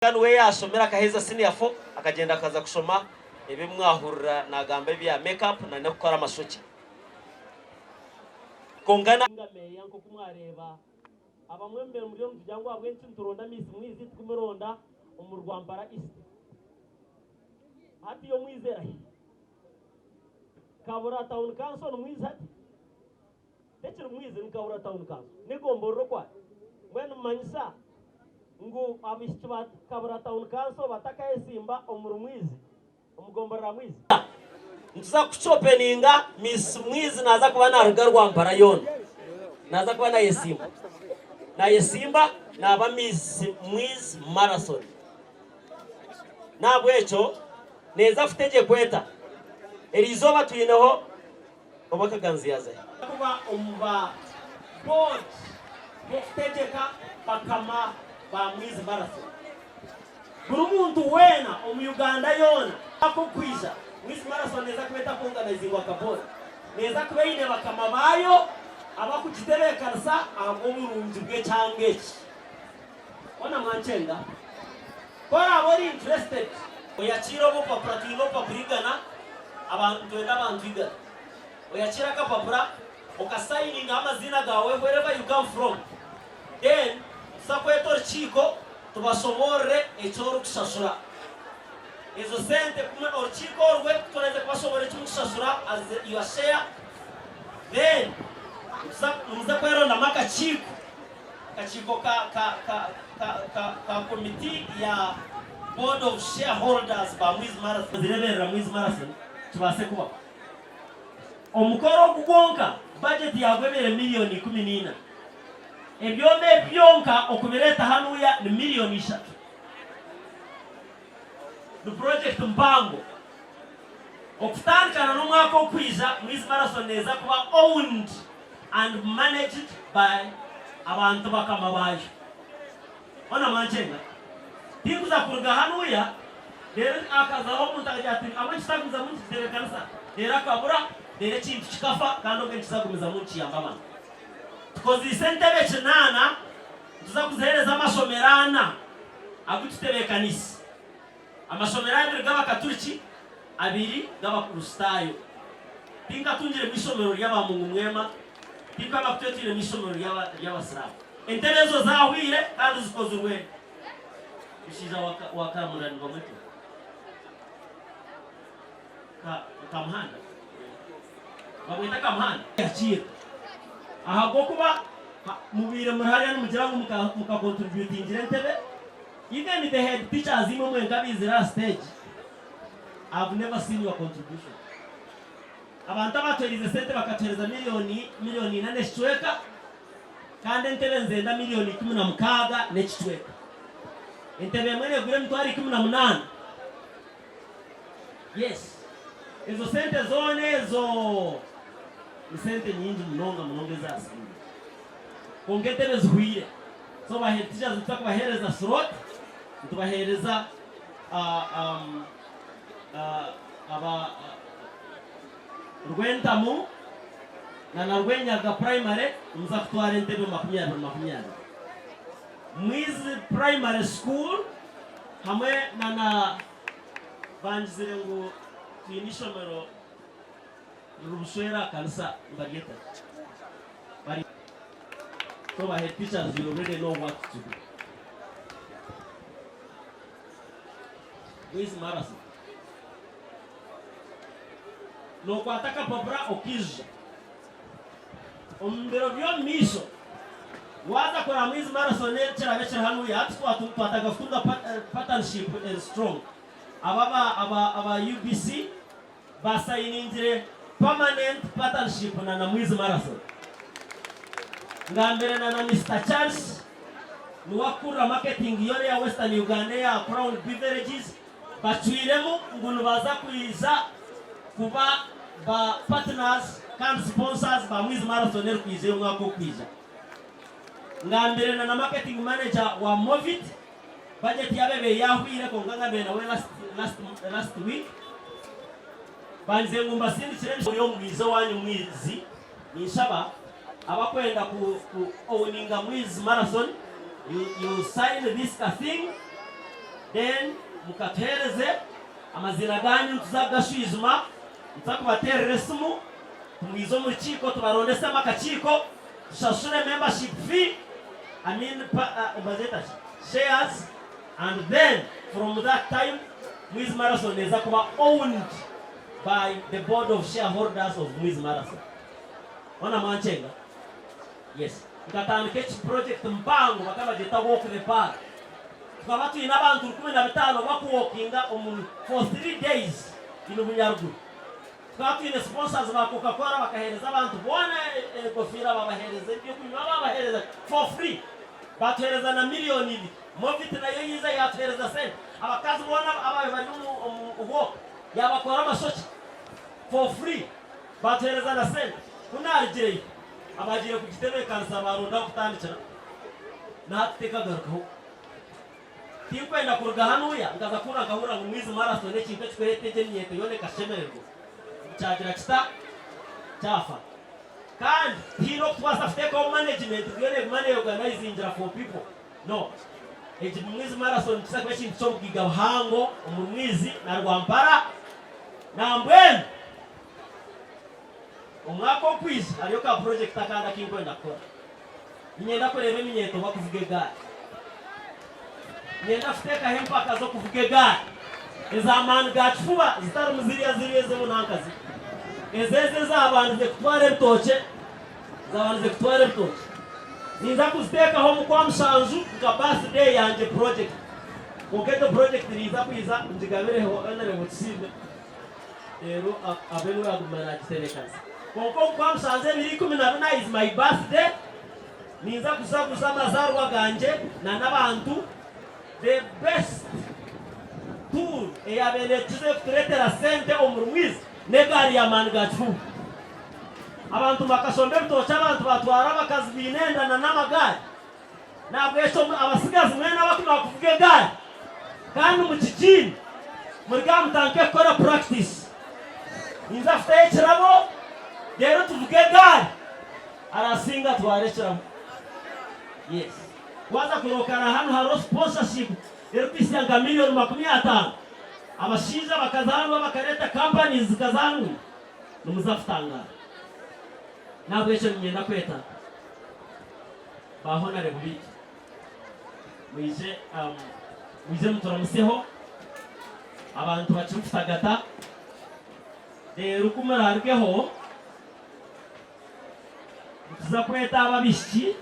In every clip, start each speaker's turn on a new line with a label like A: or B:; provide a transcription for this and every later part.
A: Niwe yaashomire akaheza siniya fo akagyenda akaza kushoma ebi mwahurira naagamba ebya make up na n'okukora amashokye. Kwonka na. Meeya nk'oku mwareeba abamwe mube muriyo nimutugira ngu ahabw'enki nituronda Miss Mwizi tikumuronda omu Rwampara East. Hati yo Mwizi erahi? Kabura Town Council ni Mwizi hati? Tekiri Mwizi ni Kabura Town Council n'egomborora okwayo. Mbwenu nimumanyisa ngu abaishiki ba Kabura Town Council batakayesimba omuri Mwizi, omu gomborora Mwizi? Nituza kuki-openinga, Miss Mwizi naaza kuba naaruga Rwampara yoona. Naaza kuba naayesimba. Naayesimba naaba Miss Mwizi Marathon. N'ahabw'ekyo neeza kutegyekwa eta? Eriizooba twineho. Oba Kaganzi yaaza hi? Kuba omu ba board b'okutegyeka bakama ba Mwizi Marathon. Buri muntu weena omu Uganda yoona akokwija, Mwizi Marathon neeza kuba etakwonganayizingwa nka board. Neeza kuba eine bakama baayo abakugitebeekanisa ahabw'oburungi bw'ekyanga eki. Hoona mwankyenga? Ku oraabe ori interested, oyakiire obupapura, twine obupapura igana, abantu nitwenda abantu igana. Oyakiire akapapura, okasayiningaho amaziina gaawe wherever you come from, then nituza kweta orukiiko tubashoboorore eki orikushashura. Ezo sente kumwe orukiiko orwe ku turaheza kubashoboorora eki murikushashura as your share, then nituza nimuza kwerondamu akakiiko. Akakiiko ka ka ka ka ka ka komiti ya Board of Shareholders ba Mwizi Marathon zireeberera Mwizi Marathon kibaase kubaho. Omukoro ogu gwonka bajeti yaagwo ebaire miriyoni 14. Ebyoma ebi byonka okubireeta hanuya ni miriyoni ishatu. Ni purojekiti mpango. Okutandikana n'omwaka okwija, Mwizi Marathon neeza kuba owned and managed by abantu bakama baayo. Hoona mwankyenga? Tinkuza kuruga hanuya reero hakazaho omuntu akagira ati ahabw'enki tutagumizamu nikitebeekanisa reero akabura reero ekintu kikafa kandi obwe nikiza kugumizamu nikiyamba abantu. Tukozeise entebe kinaana nituza kuziheereza amashomero ana agu tutebeekaniise. Amashomero abiri g'Abakaturiki, abiri g'Abakristaayo. Tinkatungiremu ishomero ry'aba Mungu Mwema, tinkaba kutwetwiremu ishomero ry'Abasiraamu. Entebe ezo zaahwire kandi zikozirwe mushaija wa Karamurira nibamweta oha? Kamuhanda? Nibamweta Kamuhanda? Yakiira ahabw'okuba mubaire muri hariya nimugira ngu mukakontributingira entebe. Even the head teachers imwe mwenka abaizire aha stage I've never seen your contribution. Abantu abatwerize sente bakatuhereza million million ina n'ekicweka kandi entebe nizenda million 16 n'ekicweka. Entebe emwe negura emitwaro 18. Yes. Ezo sente zoona ezo ni sente nyingi munonga munonga ezasigaire. Kwonka entebe zihwire. So ba head teachers nituza kubahereza slot, nitubahereza aba Rwentamu na na Rwenyaga primary nimuza kutwara entebe 20 20. Mwizi primary school hamwe na na bangizire ngu twine ishomero riri bushwera aha kanisa nibaryeta ki? Bari So ba head teachers you already know what to do. Mwizi marathon. Nokwata akapapura okaija. Omu biro by'omu maisho waaza kureba Mwizi Marathon ekiraabe kiri hanuya hati twatandika kutunga partnership eri strong. Aba aba UBC Basayiningire permanent partnership na na Mwizi Marathon. Ngambire na na Mister Charles niwe akukurira marketing yoona eya Western Uganda eya Crown Beverages bacwiremu ngu nibaza kwija kuba ba partners kandi sponsors ba Mwizi Marathon erikwija ey'omwaka ogukwija. Ngambire na na marketing manager wa Movit, budget yaabo ebaire yahwire kwonka ngambire nawe last last last week bangize ngu mbasindikire Ori omu mwizi owanyu mwizi ninshaba abakwenda ku ku owninga mwizi marathon you you sign this ka thing. Then mukatuheereze amaziina gaanyu nituza kugashwijuma, nituza kubateerera esimu tumwize omu rukiiko tubarondesemu akakiiko tushashure membership fee, I mean pa, nibazeeta ki? Shares and then from that time Mwizi Marathon neeza kuba owned by the board of shareholders of Mwizi Marathon. Hoona mwankyenga? Yes. Nkatandika eki project mpango bakaba bagyeta Walk the Park. Tukaba twine abantu 15 bakuwokinga omu for 3 days in Bunyaruguru. Tukaba twine sponsors ba Coca Cola bakahereza abantu boona enkofiira babahereza ebyokunywa babahereza for free. Batuhereza na million ibiri. Movit nayo yiza yatuhereza sente. Abakazi boona ababaire bari omu walk yabakora amashokye for free. Batuhereza na sente. Ku narugireyo abagiire kugitebekanisa baronda ahokutandikira nahati tekagarukaho. Tinkwenda kuruga hanuya nkaza kuhurira nkahurira ngu Mwizi Marathon ekintu ekikureeta egyo eminyeeto yoona ekashemererwa ngu kyagira kita kyafa. Kandi tihaine oku tubaasa kuteekaho management ngu yoona egume neyorganizingira for people. No. Egi Mwizi Marathon nikiza kuba ekintu ky'obugaiga buhango omuri Mwizi na Rwampara. Nambwenu omwaka okwija hariyo ka project akandi akinkwenda kukora. Niinyenda kureeba eminyeeto bakuvuga egaari. Niinyenda kuteekaho empaka z'okuvuga egaari ez'amaani ga kifuba zitarimu ziriya ziriya ez'obunankazi. Ezo ezo ezaabandize kutwara ebitookye, zaabandize kutwara ebitookye. Ninza kuziteekaho omu Kwamushanju nka birthday yangye project. Kwonka egyo project ninza kwija ngigabireho Honourable Tusiime reero abe niwe yaaguma naagitebeekanisa. Kwonka omu Kwamushanju ebiro 14 is my birthday, ninza kujaguza amazaarwa gangye na n'abantu. The best tool eyaabaire neekiza kutureetera sente omuri Mwizi n'egaari ya maani ga kifuba. Abantu bakashomba ebitookye abantu batwara abakazi baine enda na n'amagaari. Nahabwekyo abasigazi mwena abakumanya kuvuga egaari kandi mugigiine muruge aha mutandike kukora practice. Ninza kutaho ekirabo reero tuvuge egaari arasinga atware ekirabo. Yes. Waza kurokara hanu hariho sponsorship erikuhitsya nka million 50. Abashaija bakaza hanu bakareta companies zikaza hanu nimuza kutangaara. Nahabwekyo niinyenda kweta Ba Honarebo baitu mwije mwije muturamuseho abantu bakiri kutagata reero ku murarugeho nituza kweta aba abaishiki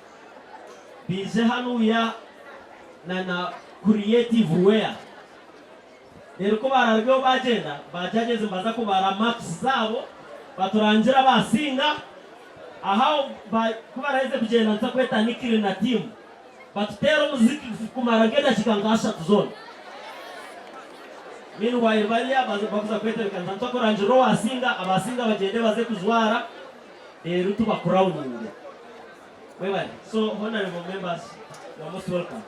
A: baije hanuya na na creative wear reero ku bararugeho bagyenda ba judges nibaza kubara marks zaabo baturangire abasinga. Aha ku baraheze kugyenda nituza kweta Nikiri na tiimu batuteere omuziki kumara nk'edakiika nka ashatu zoona. Meanwhile bariya bakuza kwetebekanisa nituza kurangirira owasinga, abasinga bagyende baze kujwara reero tubacrowninge. Mwebare. So honourable members you are most welcome.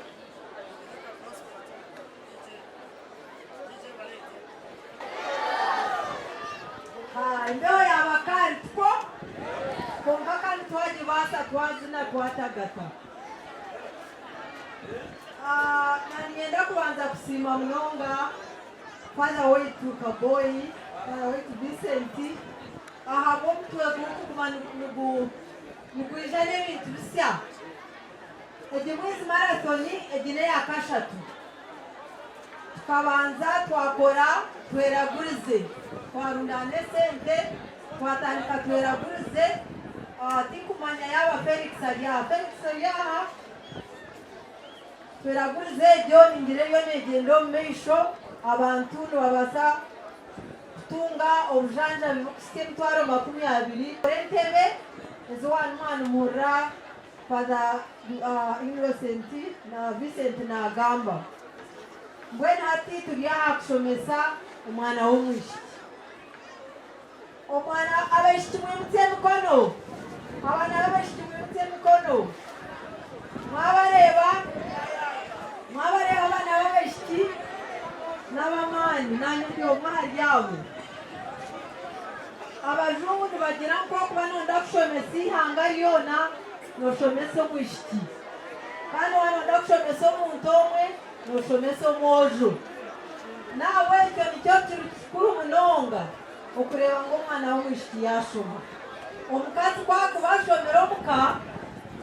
B: Embeho yaaba kare tikwo? Kwonka kandi twagibaasa twazina twatagata. Niinyenda kubanza kusiima munonga Father waitu Kaboyi, Father waitu Vincent ahabw'omutwe gurikuguma nigwija n'ebintu bisya. Egi Mwizi Marathon egi n'eya kashatu. Tukabanza twakora Tweragurize, twarundaana esente twatandika Tweragurize. Tinkumanya yaaba Felix ari aha. Felix ori aha? Tweragurize egyo ningira eriyo neegyenda omu maisho, abantu nibabaasa kutunga obujanjabi burikuhitsya emitwaro 20. Entebe ezi waaba nimuhurira Father Innocent na Vincent nagamba. Mbwenu hati turi aha kushomesa omwana w'omwishiki. Omwana abaishiki mwimutsye emikono. Abaana b'abaishiki mwimutsye emikono. Mwabareeba? Mwabareeba abaana b'abaishiki? N'ab'amaani. Naanye ndi omwe ahari abo. Abajungu nibagira ngu ku orikuba noyenda kushomesa eihanga ryona, noshomesa omwishiki. Kandi waaba noyenda kushomesa omuntu omwe, Nooshomesa omwojo. N'ahabw'ekyo nikyo kiri kikuru munonga okureeba ngu omwana w'omwishiki yaashoma. Omukazi ku arikuba ashomire omu ka,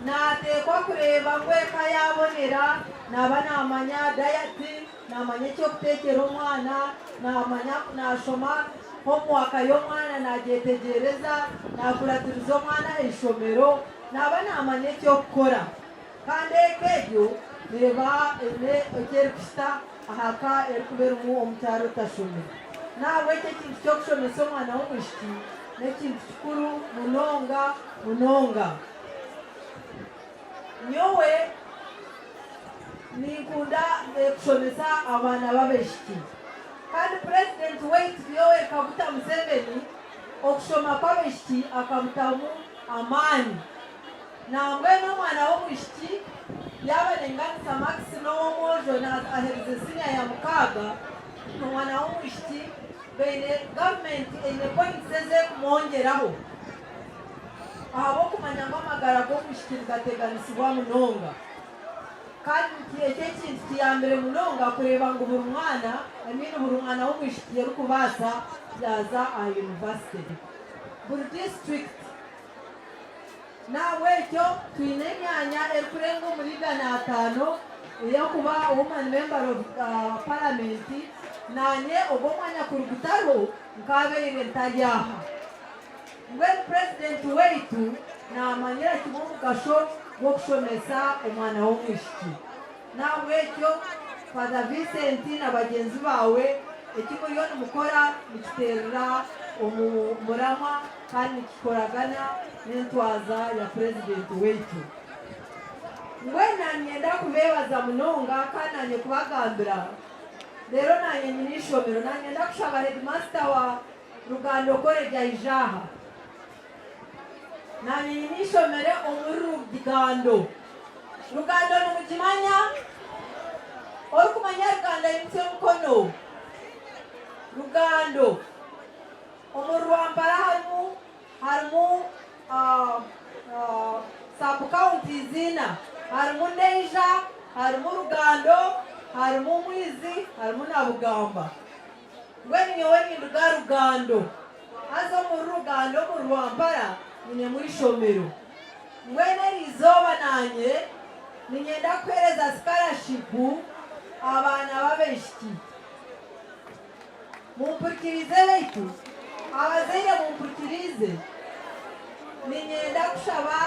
B: naateekwa kureeba ngu eka yaabonera, naaba naamanya dayati, naamanya eky'okuteekyera omwana, naamanya naashoma homuwaka y'omwana naagyetegyereza, naakuratiriza omwana aha ishomero, naaba naamanya eky'okukora. Kandi eka egyo neeba eine eki erikuhita aha ka erikuba erimu omukyara otashomire. N'ahabw'ekyo ekintu ky'okushomesa omwana w'omwishiki n'ekintu kikuru munonga munonga. Nyowe ninkunda kushomesa abaana b'abaishiki. Kandi Purezidenti waitu Yoweri Kaguta Museveni okushoma kw'abaishiki akabutamu amaani. Nambwenu omwana w'omwishiki yaaba nainganisa makisi n'ow'omwojo aherize siniya ya mukaaga, omwana w'omwishiki baine gavumenti eine points ezi erikumwongyeraho ahabw'okumanya ngu amagara g'omwishiki nigateganisibwa munonga. Kandi eki ekintu kiyambire munonga kureeba ngu buri mwana, I mean buri mwana w'omwishiki erikubaasa yaaza aha yunivasite. Buri disiturikiti. N'ahabw'ekyo twine emyanya erikurenga omuri 500 ey'okuba Woman Member of Parliament, naanye ogwo omwanya kuri gutariho nkaabaire ntari aha. Mbwenu Purezidenti waitu naamanyira kimwe omugasho gw'okushomesa omwana w'omwishiki. N'ahabw'ekyo Father Vincent na bagyenzi baawe eki muriyo nimukora nikiteerera omu muramwa kandi nikikoragana n'entwaza ya Purezidenti waitu. Mbwenu nanyenda kubeebaza munonga kandi nanye kubagambira reero nanye nyine eishomero nanyenda kushaba Headmaster wa Rugando College aije aha. Nanye nyine eishomero omuri Rugando. Rugando nimugimanya? Orikumanya Rugando aimutsye omukono. Rugando. Omuri Rwampara harimu harimu sub counties ina, harimu Ndeija, harimu Rugando, harimu Mwizi, harimu na Bugamba. Mbwenu nyowe ninduga Rugando, haza omuri Rugando omuri Rwampara nyinemu eishomero. Mbwenu eri izooba naanye niinyenda kuheereza sikarashipu abaana b'abaishiki. Mumpurikirize baitu abazaire mumpurikirize, niinyenda kushaba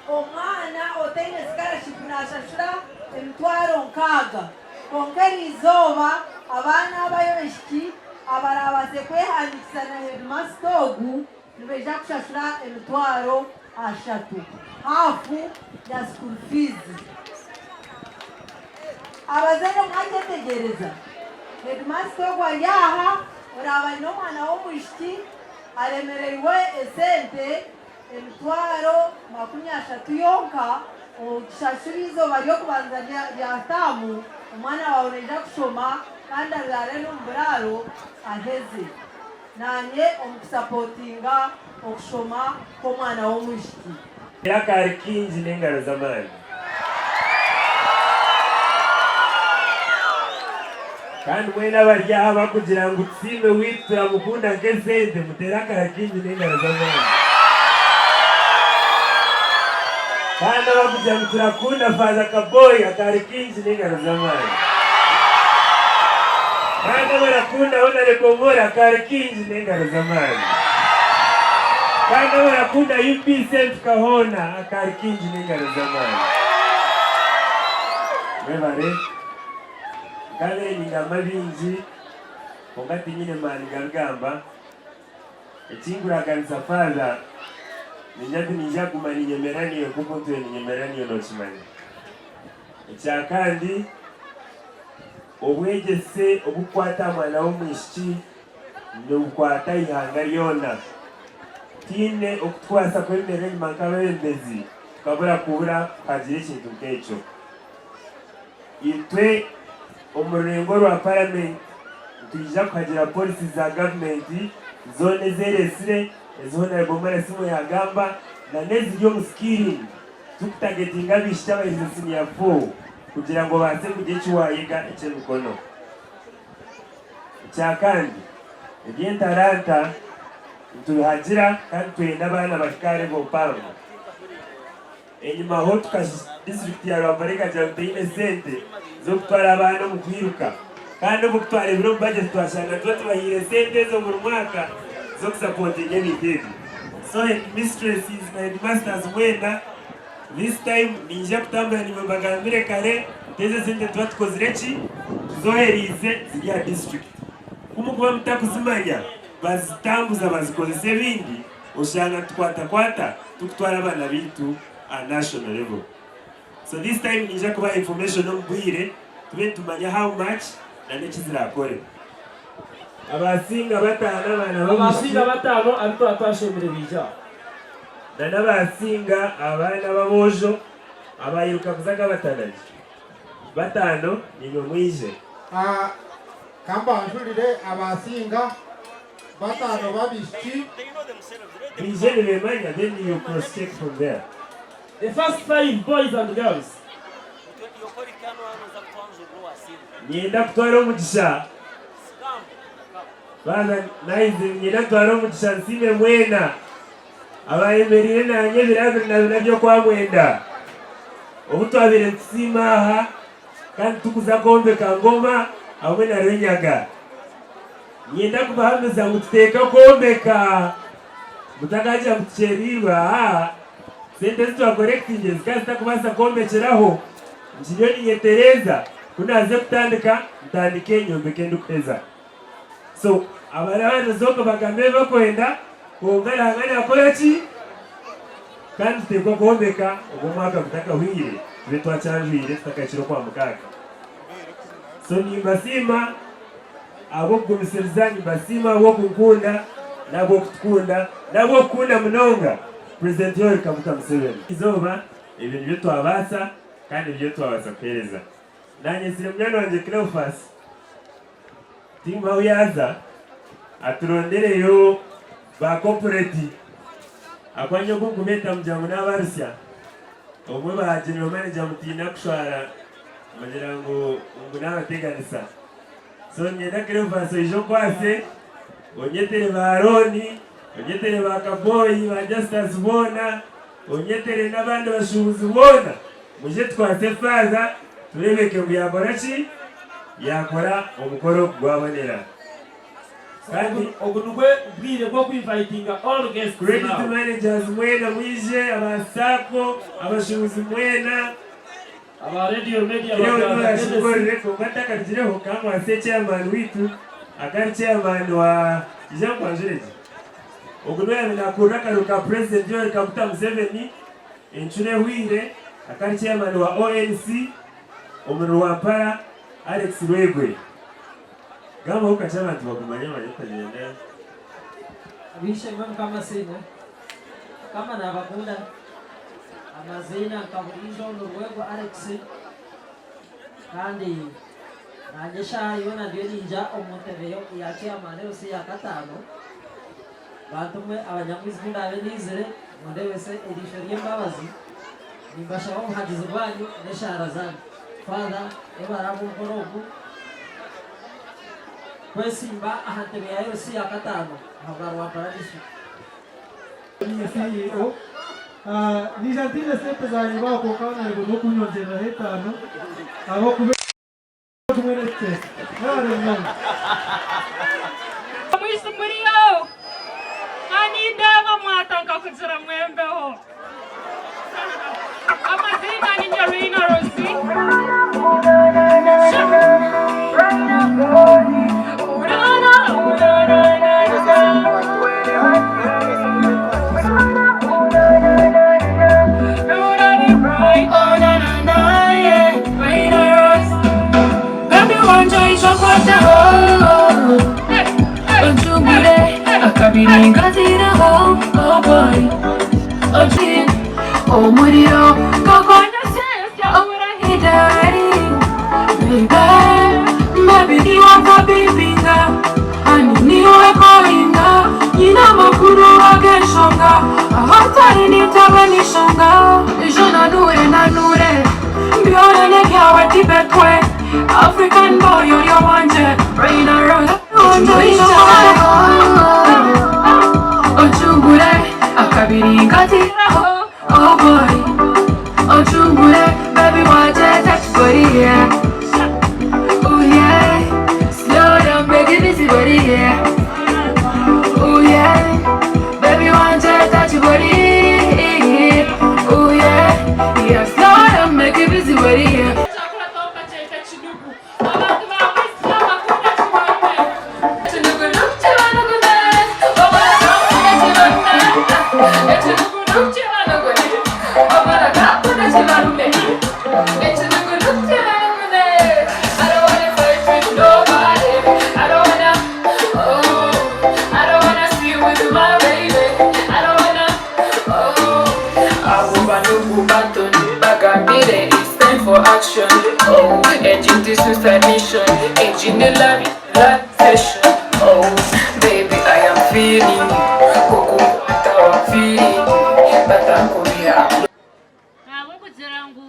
B: omwana otaine sikarashipu naashashura emitwaro nkaaga kwonka eri izooba abaana abaishiki abaraabaase kwehandiikisa na hedimasita ogu nibaija kushashura emitwaro ashatu, haafu ya school fees. Abazaire mwakyetegyereza? Headmaster ogu ari aha, oraaba aine omwana w'omwishiki aremereirwe esente emitwaro 30 yonka, ogishashure eizooba ry'okubanza rya taamu, omwana waawe naija kushoma kandi araare n'omu buraaro aheze. Naanye omu kusapotinga okushoma kw'omwana w'omwishiki.
C: Akaari kaingi n'engaro z'amaani. Kandi mwena abari aha abarikugira ngu Tusiime waitu turamukunda nk'esente, muteere akara kaingi n'engaro z'amaani. Kandi abarikugira ngu turakunda Faaza Kaboyi, akaari kaingi n'engaro z'amaani. Kandi abarakunda Honarebo Omore, akaari kaingi n'engaro z'amaani. Kandi abarakunda UPC empika hoona, akaari kaingi n'engaro z'amaani. Mwebare. Nkabaire ningamba bingi kwonka tinyine maani gabigamba. Ekinkuraganisa Father, niinyija nti niinyija kuguma niinyemera naiwe nk'oku ntwire niinyemera naiwe nookimanya. Ekya kandi, obwegyese oburikukwata aha mwana w'omwishiki nibukwata eihanga ryona. Tihaine oku turikubaasa kwemerera enyima nk'abeebembezi tukabura kubura kuhagira ekintu nk'ekyo. Itwe omu rurengo rwa Paramenti nitwija kuhagira polisi za gavumenti zoona ezeresire, ezi Honarebo Murasiimwe yagamba na n'eziri omu skilling turikutagetinga abaishiki abaherize siniya foo. kugira ngu obaase kugira eki waayega eky'emikono. Ekya kandi, eby'entaranta nitubihagira kandi twenda abaana bahike aha level mpango. Enyimaho tuka disiturikiti ya Rwampara ekagira ngu teine sente z'okutwara abaana omu kwiruka kandi obu kutwarebire omu bajeti twashanga nituba tubahaire sente ezo buri mwaka z'okusapotinga ebintu ebyo. So headmistresses na headmasters mwena this time ninyija kutambura naimwe mbagambire kare nti ezo esente nituba tukozire ki? Tuzohereize ziri aha disiturikiti. Ku mukuba mutakuzimanya bazitambuza bazikozesa ebindi. Oshanga nitukwatakwata tukutwara abaana baitu aha national level. So this time ninja kubaha information omu bwire tube nitumanya how much na n'eki zirakore. Abasinga bataano abaana b'abaishiki.
A: Abasinga bataano abu twaba twashemire baija aha.
C: Na n'abasinga abaana b'aboojo abairuka kuza nkabatanagi. Bataano niimwe mwije.
D: Ka mbanjurire abasinga bataano b'abaishiki.
C: Baije nibemanya then you cross check from there.
A: The first five boys and girls.
C: Niinyenda kutwara omugisha Baana naize niinyenda ntware omugisha nsiime mwena abayemereire naanye ebiro abiri na bina by'okwamwenda obu twabaire nitusiima aha kandi tukuza kwombeka Ngoma hamwe na Rwenyaga. Niinyenda kubahamiza ngu tuteeka kwombeka mutakagira ngu tukyereirwe ahaa sente ezi twakorekitingire zikaba zitakubaasa kwombekyeraho nkiriyo ninyetereeza ku naaze kutandika ntandike nyombeke ndikuheza. So abarabandize okwo bagambe ebi bakwenda kwonka Ruhanga nakora ki? Kandi tuteekwa kwombeka ogwo omwaka gutakahweire tube twakyanjwire tutakahikire okwa mukaaga. So nimbasiima ahabw'okugumisiriza, nimbasiima ahabw'okunkunda n'ahabw'okutukunda n'ahabw'okukunda munonga President Yoweri Kaguta Museveni. Eizooba ebyo nibyo twabaasa kandi nibyo twabaasa kuheereza. Naanyetsire munywani wangye Cleophas. Tiimu ahu yaaza aturondereyo ba corporate ahakuba nyowe oku nkubeeta mugira ngu naabarusya. Obumwe ba general manager mutiina kushwara mugira ngu ngu naabateganisa. So niinyenda Cleophas oije onkwase, onyetere ba Ron, onyetere ba Kaboyi, ba Justus boona, onyetere n'abandi bashuubuzi boona. Mwije tukwase faaza tureebeke ngu yaakora ki? Yaakora omukoro gwabonera. Kandi
A: Ogu nibwo bwire bw'okuinvitinga all guests
C: Credit
A: now.
C: managers mwena mwije, aba sacco, abashuubuzi mwena.
A: Aba Radio Media ba
C: Leo niwe
A: Brother Kenneth.
C: arashikorere kwonka atakarugireho kankwase chairman waitu akari chairman wa ija nkwanjure gye. Ogu niwe yaabaire naakurira akaruru ka president Yoweri Kaguta Museveni. Encuro ehweire akari chairman wa ONC omuri Rwampara Alex Rwegwe. Gambaho kakye abantu bakumanye manya otagyenda.
E: Ab'eishe-emwe Mukama asiimwe. Mukama nabakunda. Amaziina nka buriijo ni Rwego Alex kandi nanye eshaaha yoona ndiyo niija omu ntebe ya chairman LC ya kataano. Bantu mwe abanyamwizi ku ndaabe niizire, mundeebese eriisho ry'embabazi, nimbashaba obuhagizi bwanyu n'eshaara zaanyu. Father, yebare ahabw'omukoro ogu kwesimba aha ntebe ya LC ya kataano ahabwa Rwampara District.
F: Niinye CEO. Naija ntaine sente zangye baho kwonka nayebwa n'okunyongyereraho etaano ahabw'okuba Gumwe n'ekiteeso. Mwebare munonga.
G: Omwisi muriyo ka nindeeba mwatanka kugira mwembeho. Amaziina ninye Reina Rosie.
H: Byona n'ebyawe tibetwe African boy ori owangye Reina Rose Ocungure akabiri nkatiraho Oh boy Ocungure baby wangye touch body yeah Ooh yeah Slow down baby busy body yeah Ooh yeah Baby wangye touch body Ooh yeah Yeah slow down make it busy body yeah
G: Ahabw'okugira ngu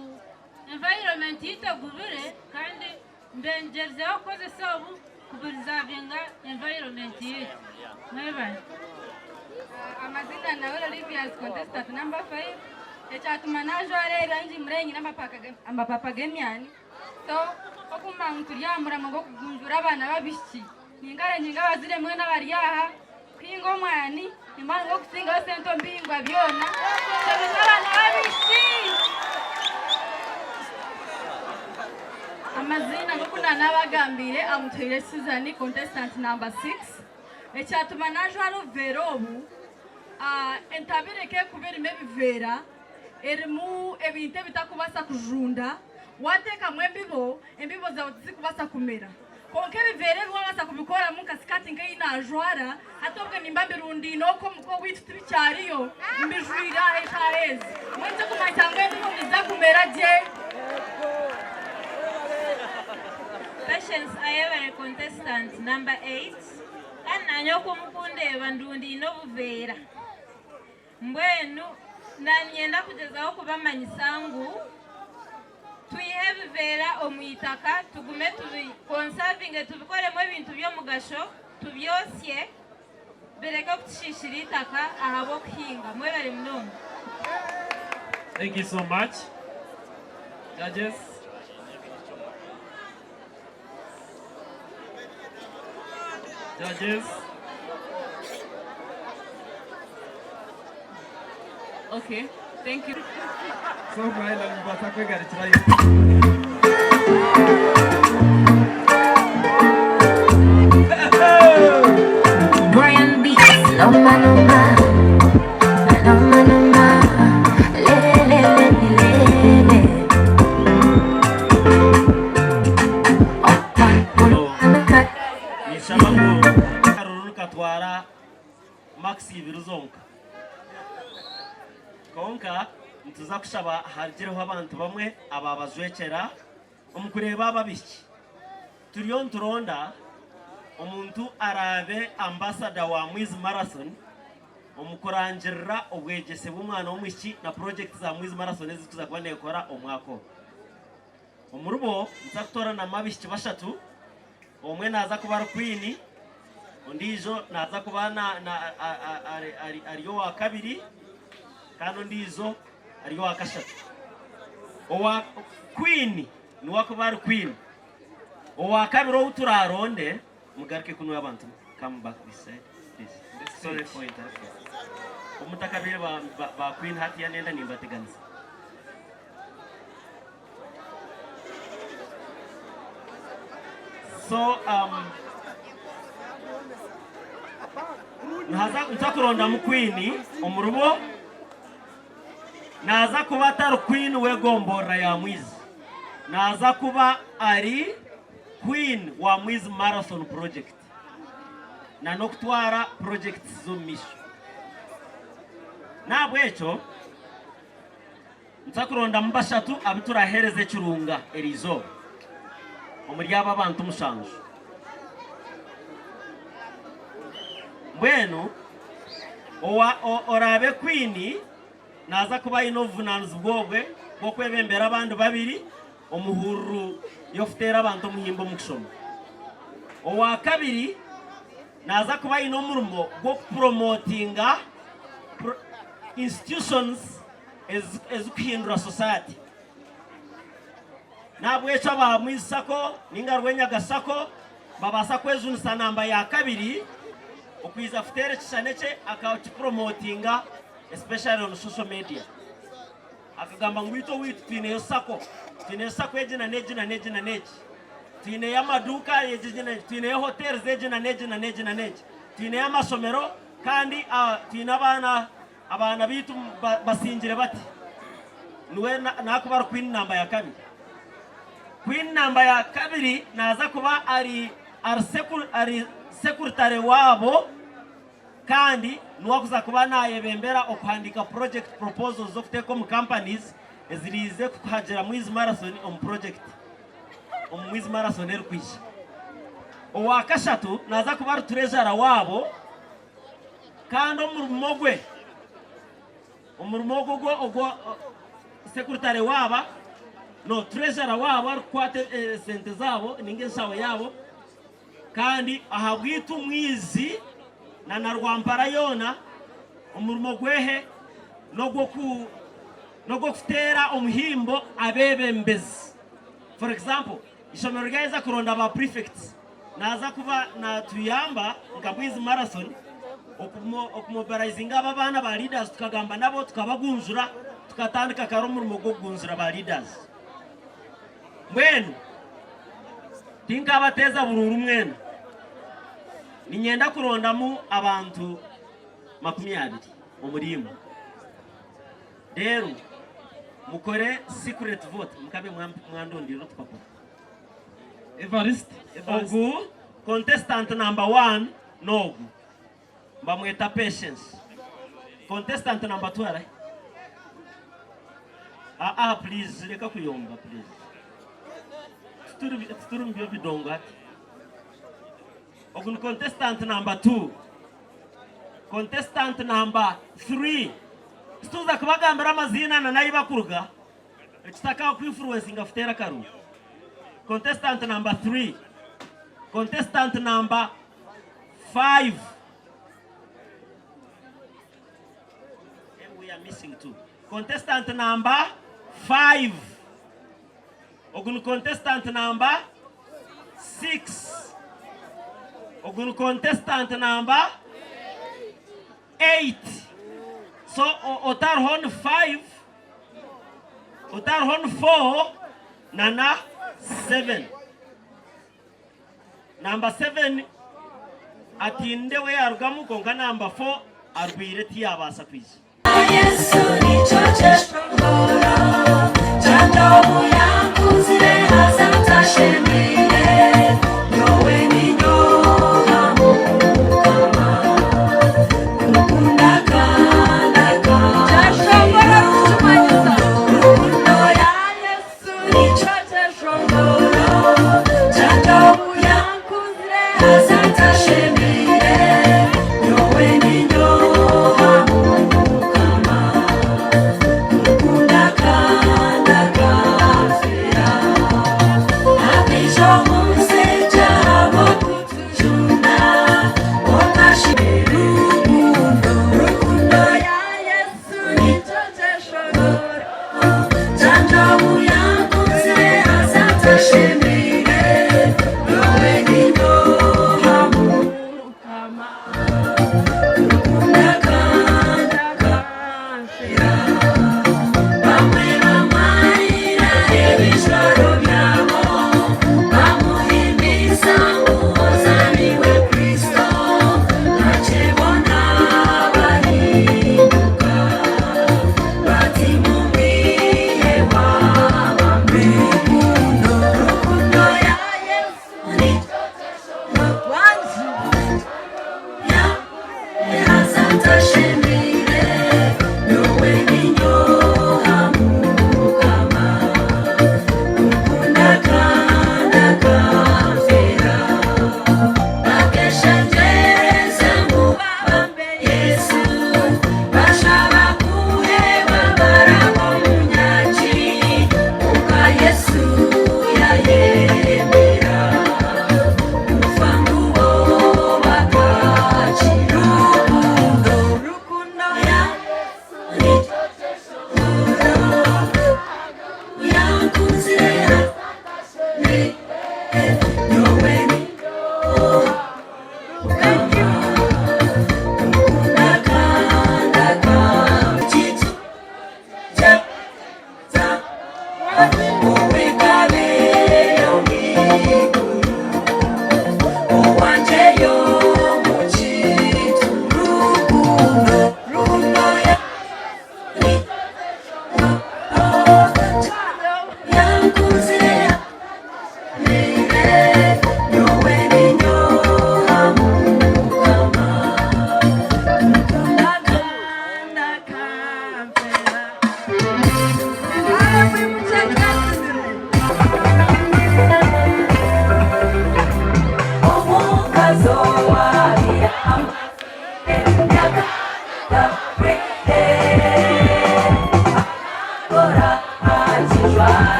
G: environment yaitu egubire kandi mbengyerizeho kukozesa obu kupurizavinga environment yaitu. Mwebale.
I: Amazina Nawero Livias contestant number 5 ekyatuma najwara erangi mureyi nyine amapapa g'emyani so okumanya ngu turi aha murimo gw'okugunjura abaana b'abaishiki ninkare ninga abazaire mwena abari aha kuhinga omwani nimba ngu okusingaho sente omu bihingwa byona shemeza abaana b'abaishiki. Amazina nk'oku nanabagambiire Amutuhaire Susan contestant number 6 ekyatuma najwara obuveera obu entabire kekuba erimu ebiveera erimu ebintu ebitakubaasa kujunda wateekamu embibo embibo zaawe tizikubaasa kumera kwonka ebiveera ebi wabaasa kubikoramu nka sikati nk'eyi najwara hati obwe nimba mbirundiine okwo omuka owaitu tibikyariyo mbijwire aha eshaaha ezi mbwenu ekirikumanyisa ngu embibo niziza kumera gye.
G: Patience Ayebare contestant number 8 kandi nanye oku mukundeeba ndundiine obuveera mbwenu nanyenda kugyezaho kubamanyisa ngu twihe ebiveera omu itaka tugume tubikonsavinge tubikoremu ebintu by'omugasho tubyosye bireke kutushishira itaka ahabw'okuhinga. Mwebale munonga.
A: Thank you so much. Judges. Judges.
I: Okay, thank you.
F: So Brian, mubasa kwegarukirayo.
H: Brian Beats, noma noma, noma noma, le le le le le.
A: Nishaba ngu akaruru katwara marks ibiri zonka konka nituza kushaba hagireho abantu bamwe ababajwekyera omu kureeba ababishiki turiyo nituronda omuntu araabe ambasada wa Mwizi Marathon omu kurangirira obwegyese bw'omwana w'omwishiki na project za Mwizi Marathon ezikuza kuba nekora omwaka ogu. Omuri bo nituza kutooranamu abaishiki bashatu, omwe naaza kuba ari queen, ondiijo naaza kuba ari owa kabiri kandi ondiijo ari owa kashatu. Owa queen niwe akuba ari queen. Owa kabiri ou turaronde, mugaruke kunu abantu, come back this side please. Sorry for interrupting. Omutakabire ba queen hatiya nenda nimbateganisa. So nza kurondamu queen omurubo naza kuba atari queen w'egomborora ya Mwizi, naza kuba ari queen wa Mwizi Marathon project na n'okutwara projects z'omu maisho. Nahabwekyo nza kurondamu bashatu abu turaheereza ekirunga eriizooba omuri abo abantu 7. Mbwenu oraabe queen naza kuba aine obuvunanizibwa obwe bw'okwebembera abandi babiri. Omu hururu y'okuteera abantu omuhimbo omu kushoma. Owa kabiri naaza kuba aine omurimo gw'okupromotinga institutions ezikuhindura society. N'ahabw'ekyo aba Mwizi Sacco ninga Rwenyaga Sacco babaasa kwejunisa namba ya kabiri okwija kuteera ekishushani ekye akakipromotinga especially on social media. Akagamba ngu itwe owaitu twineyo sacco, twineyo sacco egi na n'egi na n'egi na n'egi, twineyo amaduuka egi egi n'egi, twineyo hotels egi na n'egi na n'egi na n'egi, twineyo amashomero kandi twine abaana abaana baitu basingire bati. Niwe nakuba ari queen namba ya kabiri. Queen namba ya kabiri naza kuba ari ari secretary waabo. Kandi niwe akuza kuba nayebembera okuhandiika project proposals z'okuteeka omu companies eziriize kuhagira Mwizi Marathon omu project omu Mwizi Marathon erikwija. Owa kashatu naza kuba ari treasurer waabo kandi omurimo gwe omurimo ogwo ogwo ogwo secretary waaba no treasurer waabo arikukwata esente zaabo ninga enshaho yaabo. Kandi ahabwaitu Mwizi na na Rwampara yoona omurimo gwehe n'ogw'okuteera omuhimbo abeebembezi. For example, eishomero ryaheza kuronda ba prefects, naaza kuba naatuyamba nka Mwizi Marathon okumobilizinga abo abaana ba leaders tukagamba nabo tukabagunjura tukatandika kare omurimo gw'okugunjura ba leaders. Mbwenu tinkabateeza buruuru mwena, niinyenda kurondamu abantu 20 omuriimwe. Reero mukore secret vote mukabe mwandondeire otupapura.
F: Evariste, Evariste.
A: Ogu contestant number one n'ogu, nibamweta Patience. Contestant number two arahi? Aa please reka kuyomba please. Tituri mu by'ebidongo hati. Ogu ni contestant number 2. Contestant number 3. Tituza kubagambira amaziina na n'ahi bakuruga ekitakakwinfluencinga kuteera akaruru. Contestant number 3. Contestant number 5. We are missing two. Contestant number 5. Ogu ni contestant number 6. Ogu ni contestant number 8. So otariho ni 5, otariho ni 4 na na 7. Number 7 atinde we yarugamu kwonka number 4 arwaire tiyabaasa kwija.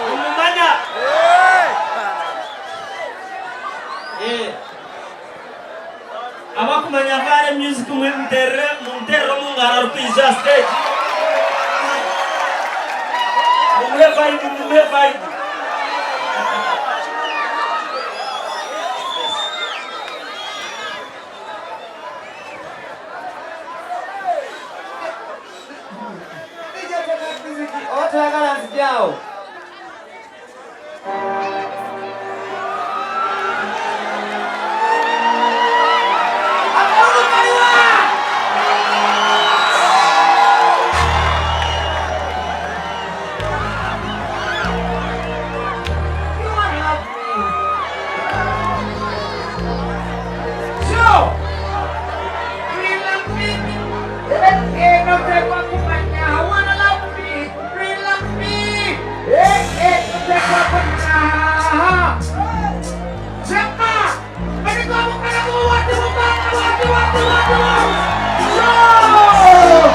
A: Nimumanya. Eh. Abakumanya Vale Music mumuterere mumuterere omu ngaro arikwija aha stage. Mumuhe vibe, mumuhe vibe.
E: DJ teka music oba toyagala nzije awo. Akalulu kaliwa! You wanna love me? Sure. Do you love me? Eh, eh, notekwa kumanya. I wanna love me. Do you love me? Eh, eh, notekwa kumanya. Chema! Bariko mukana wati mukana wati wati wati wati. Sure!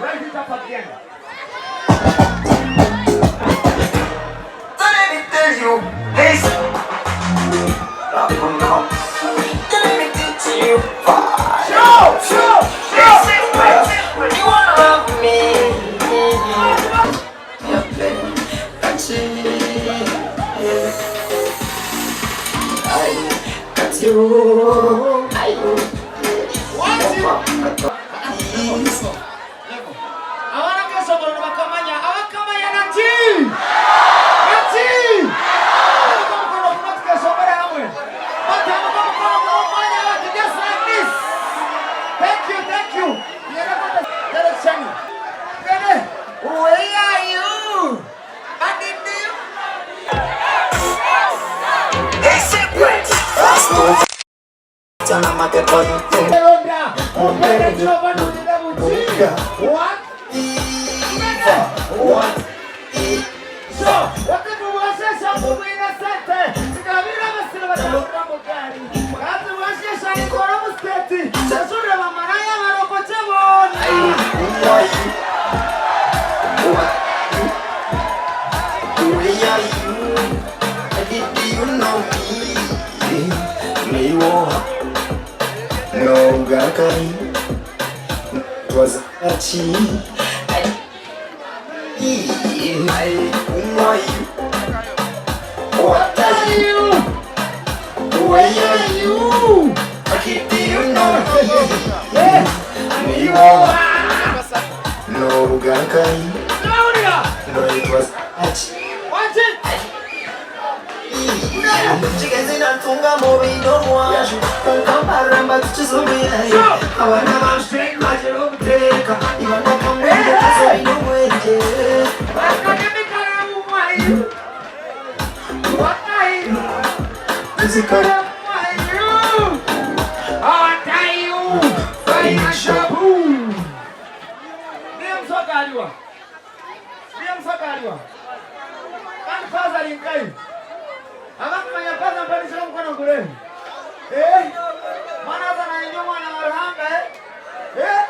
E: Raise it up again.
J: So let me tell you this. Let me teach you.
E: Show! Show! Show!
J: You wanna love me? I got you. I
E: Abana kesomoro nibakamanya abakamanya nati nati Bariko mukono kuno tukesomere hamwe batamuka mukono kumanya bati just like this. Thank you, thank you. Yena kwa direction Bene, where are you? I did you. Ronda, umpere Jehova nulira buti. What? What? So, wakati mubwina sente zigabira abasire batambura mu gari wakati washesha ikora mu state sasurira bamaraya barokoce bona.
J: Where are you? Did you know me? Me no gakari was a chi. I you. What are you? Where are you? Did you know me? Me no gakari. No, it was a chi. Chigezi natunga mubino rwacu kunkamparamba tuchizobirayo abana bamshengajero buteka ibana kamwende kazobino bwenge. Tuzikora.
E: What are you? Financial boom. Ndiye msokaliwa. Ndiye msokaliwa. Kandi faza linkai. Abakumanya faza mpanisha mukono gure. Eh? Mwana aza na inyo mwana wa Ruhanga eh? Eh?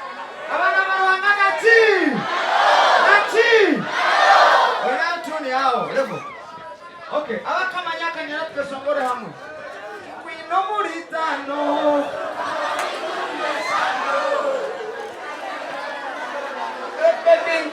E: Abana ba Ruhanga nati. Nati. Oya tuni hao levo. Okay, abakamanya kanyana tukesongore hamwe. Kwino muri tano. Hey, baby.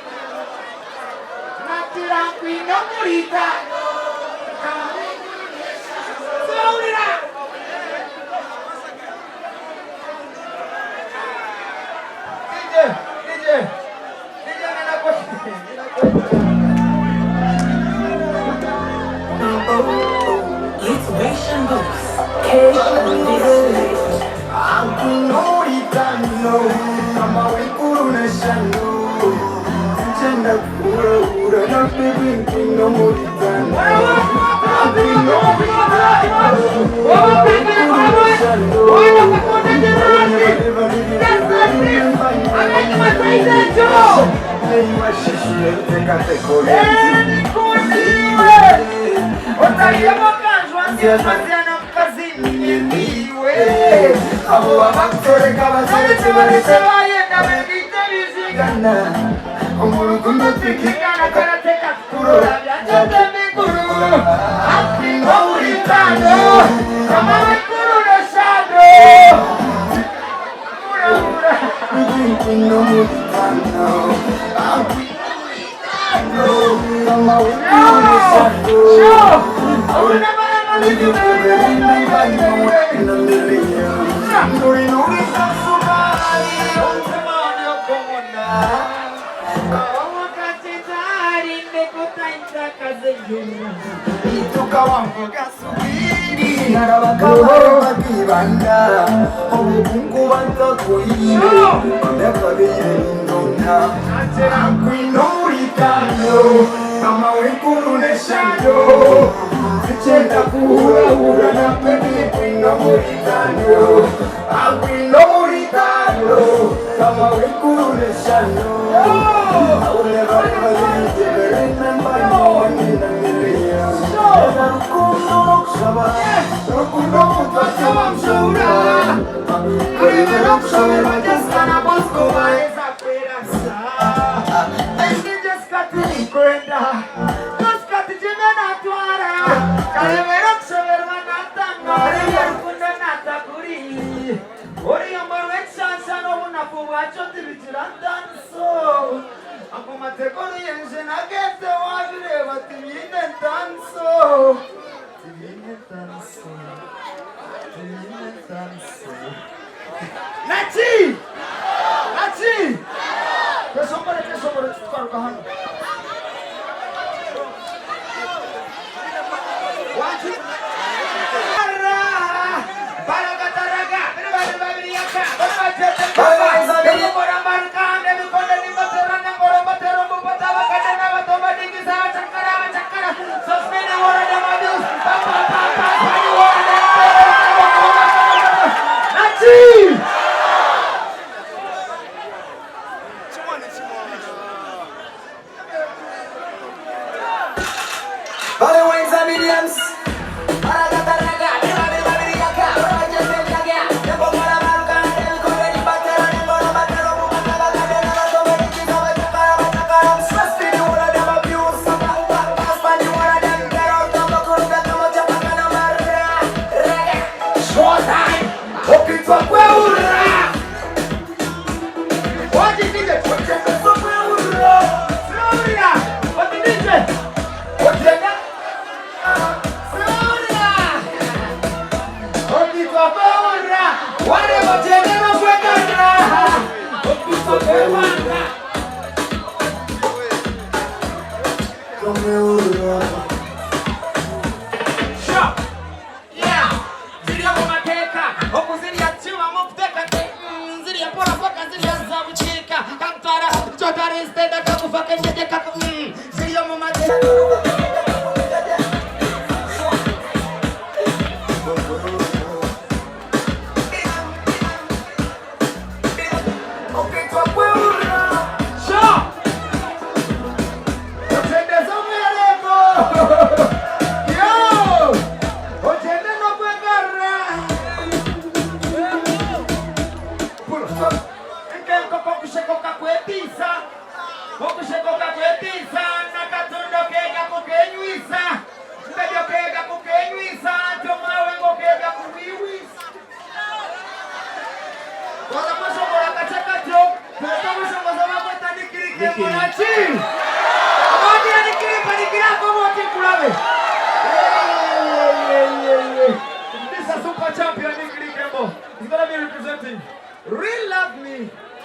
K: Mr. Super Champion Nick Likembo is gonna be representing Real Love Me,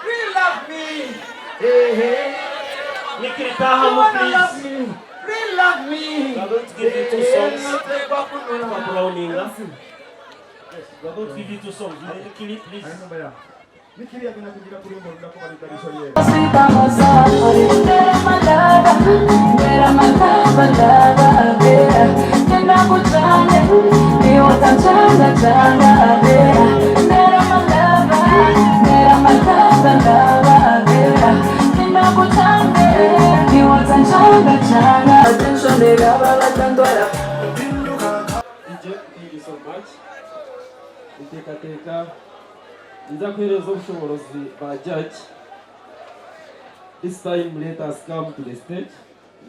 K: Real Love Me. Hey, hey.
A: Nikiri
K: You
A: tahamu
K: wanna
A: please.
K: love me, real love me.
A: We are going to give you two songs. Twakurowninga. Yes, we are going to give you two songs. Nikiri, please.
K: Nikiri agenda kugira kulumba oludako balidalisho lye.
F: DJ, thank you so much. Nteekateeka nza kuheereza obushoborozi ba judge. This time let us come to the stage.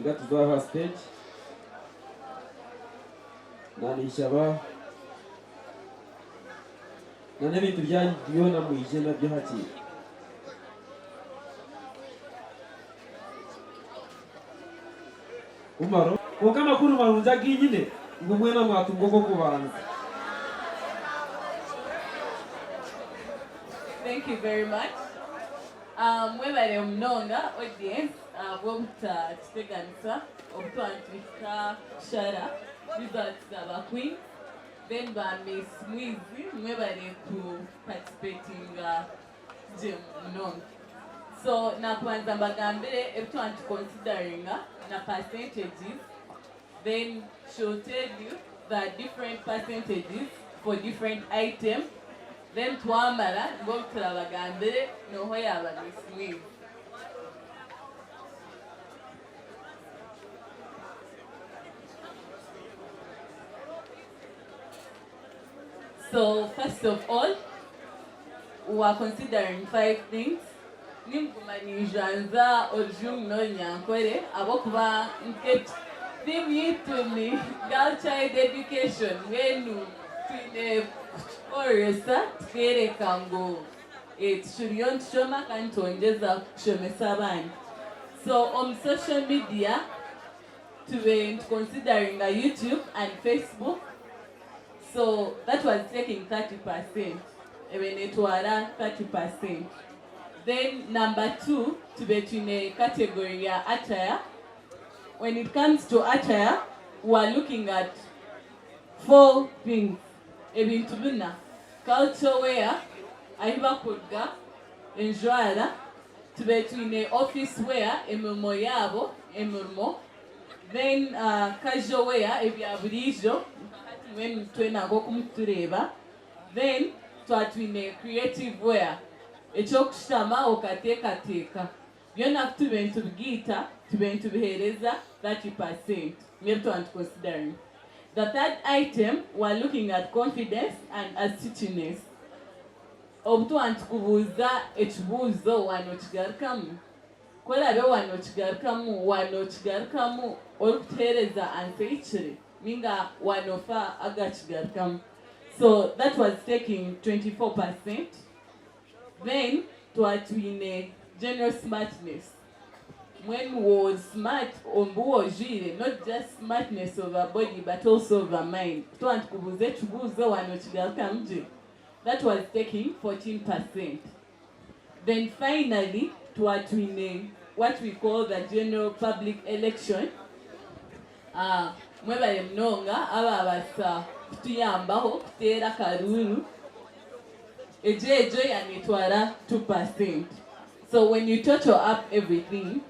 F: Nga tuzaha stage. Nanishaba na n'ebintu byanyu byona mwije nabyo hakiri. Umaro, konka amakuru marungi aginyine ngu mwena mwatunga ogw'okubanza.
L: Thank you very much. Mwebale munonga audience bw'obutatuteganisa obutwantwika kushara results zaba queen then ba Miss Mwizi mwebale ku participatinga gye munonga. So nakubanza mbagambire ebitwantu consideringa na percentages, then she'll tell you the different percentages for different items, then twamara ngo turabagambire noho yaba Miss Mwizi. So first of all, we are considering five things. Nimuguma nijanza orujungu n'orunyankore ahabw'okuba nke theme yitu ni girl child education, mbwenu twine kukikoresa tukereka ngu tukiriyo nitushoma kandi twongyeza kushomesa abandi. So omu social media tube nituconsideringa YouTube and Facebook. So that was taking 30%. Ebe netwara 30%. Then number two, tube twine category ya attire. When it comes to attire, we are looking at four things. Ebintu bina. Culture wear, ahi bakurga, enjwara, tube twine office wear, emirimo yabo, emirimo. Then casual wear, ebya buriijo, mbwenu twena nk'oku mukutureeba. Then twatwine creative wear, ekyokushutama okateekateeka. Byona kutube nitubigiita, tube nitubiheereza 30%. Nibyo twaba considering. The third item, we are looking at confidence and assertiveness. Obu twaba nitukubuuza ekibuuzo waanokigarukamu, ku oraabe waanokigarukamu, waanokigarukamu orikutuheereza answer ehikire ninga waanofa agakigarukamu. So that was taking 24%. Then twatwine general smartness. When was smart omu wojwire, not just smartness of a body but also of a mind. Twaba nitukubuuza ekibuuzo waanokigarukamu gye. That was taking 14%. Then finally, twatwine what we call the general public election. Mwebale munonga abaabasa kutuyambaho kuteera akaruru. Egyo egyo yanetwara 2%. So when you total up everything,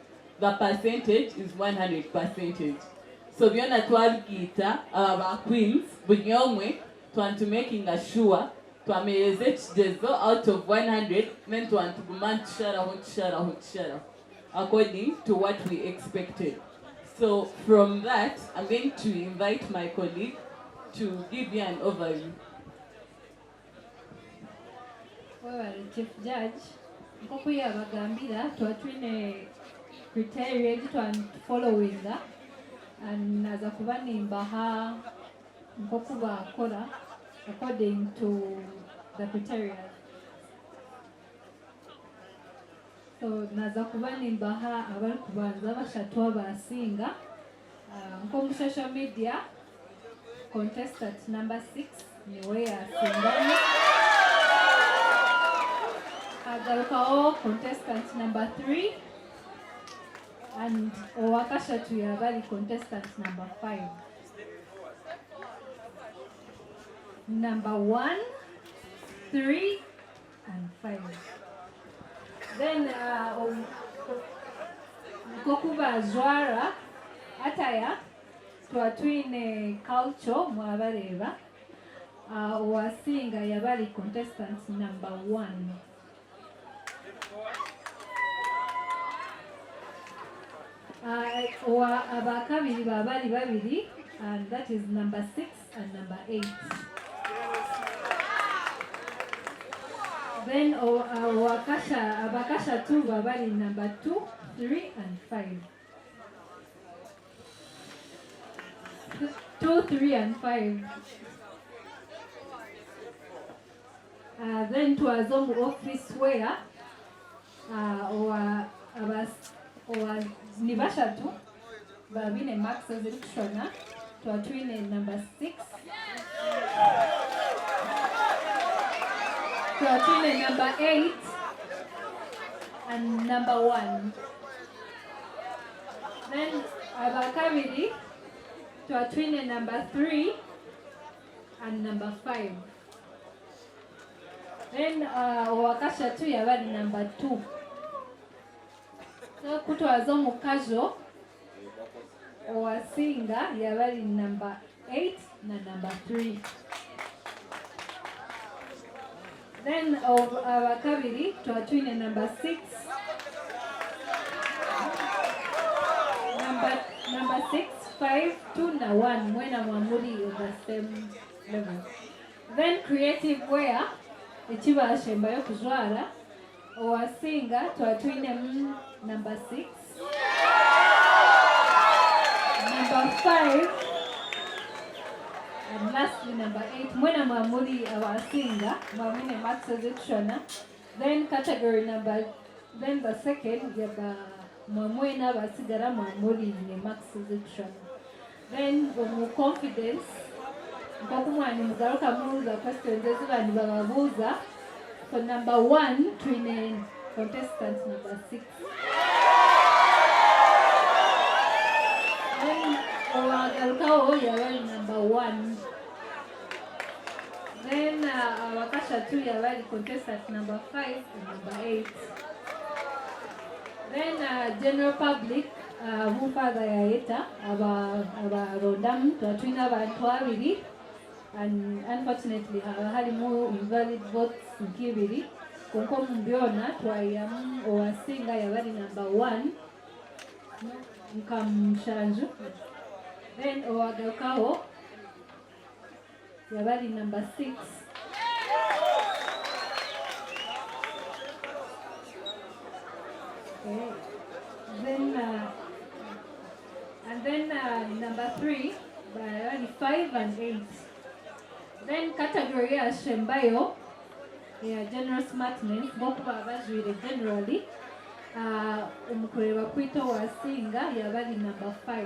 L: the percentage is 100 percentage. So byona twabigiita aba ba queens buri omwe twantu making sure twameereza ekigyezo out of 100, then twantuguma nitusharaho nitusharaho nitusharaho according to what we expected. So from that, I'm going to invite my colleague to give you an overview.
M: Webale Chief Judge, nk'oku yabagambira tuba twine criteria egi twatufollowinga and naza kuba nimbaha nk'oku bakora according to the criteria. So naza kuba nimbaha abarikubanza bashatu abasinga. Nk'omu social media Contestant number 6 niwe yasingamu. Hagarukaho contestant number 3 and owakashatu yaba ari contestant number 5. Number 1, 3 and 5. Then uh, um, nk'oku bajwara ataya Twaba twine culture mwabareeba owasinga yaba ari contestant number one. Owa abakabiri baba bari babiri and that is number 6 and number 8. Then owakasha abakashatu baba bari number 2, 3 and 5. 2, 3 and 5. Uh, then twaza omu office where uh, owa abas owa ni bashatu baba baine marks ezirikushushana twaba twine number 6 twaba twine number 8 and number 1 Then abakabiri twaba twine number 3 and number 5. Then uh, owakashatu yaba ari number 2. So kutwaza omu kajo owasinga yaba ari number 8 na number 3. Then abakabiri twaba twine number 6 number number 6 5 2 na 1 mwena mwamuri on the same level. Then creative wear eki bashembayo kujwara owasinga twaba twinemu number 6 number 5 and lastly number 8 mwena mwamuri abasinga mwamwine marks ezikushana then category number then the second yaba mwamwena abasigara mwamuri ne marks ezikushana then omu confidence nkoku mwani mugarukamu za questions ezi bani bababuuza for number 1 twine contestant number 6 Then owagarukaho yaba ari number 1 then uh, abakashatu yaba ari contestant number 5 and number 8 then uh, general public uh, abu father yayeta abarondamu tuba twine abantu abiri and unfortunately haba harimu invalid votes nk'ibiri kwonka omu byona twayihamu owasinga yaba ari number 1 nka mushanju then owagarukaho yaba ari number 6 Okay. Then uh, and then uh, number 3 bari 5 and 8 then category yashembayo ya general smartness nk'oku baba bajwaire generally uh, omu kureeba kwita owasinga yaba ari number 5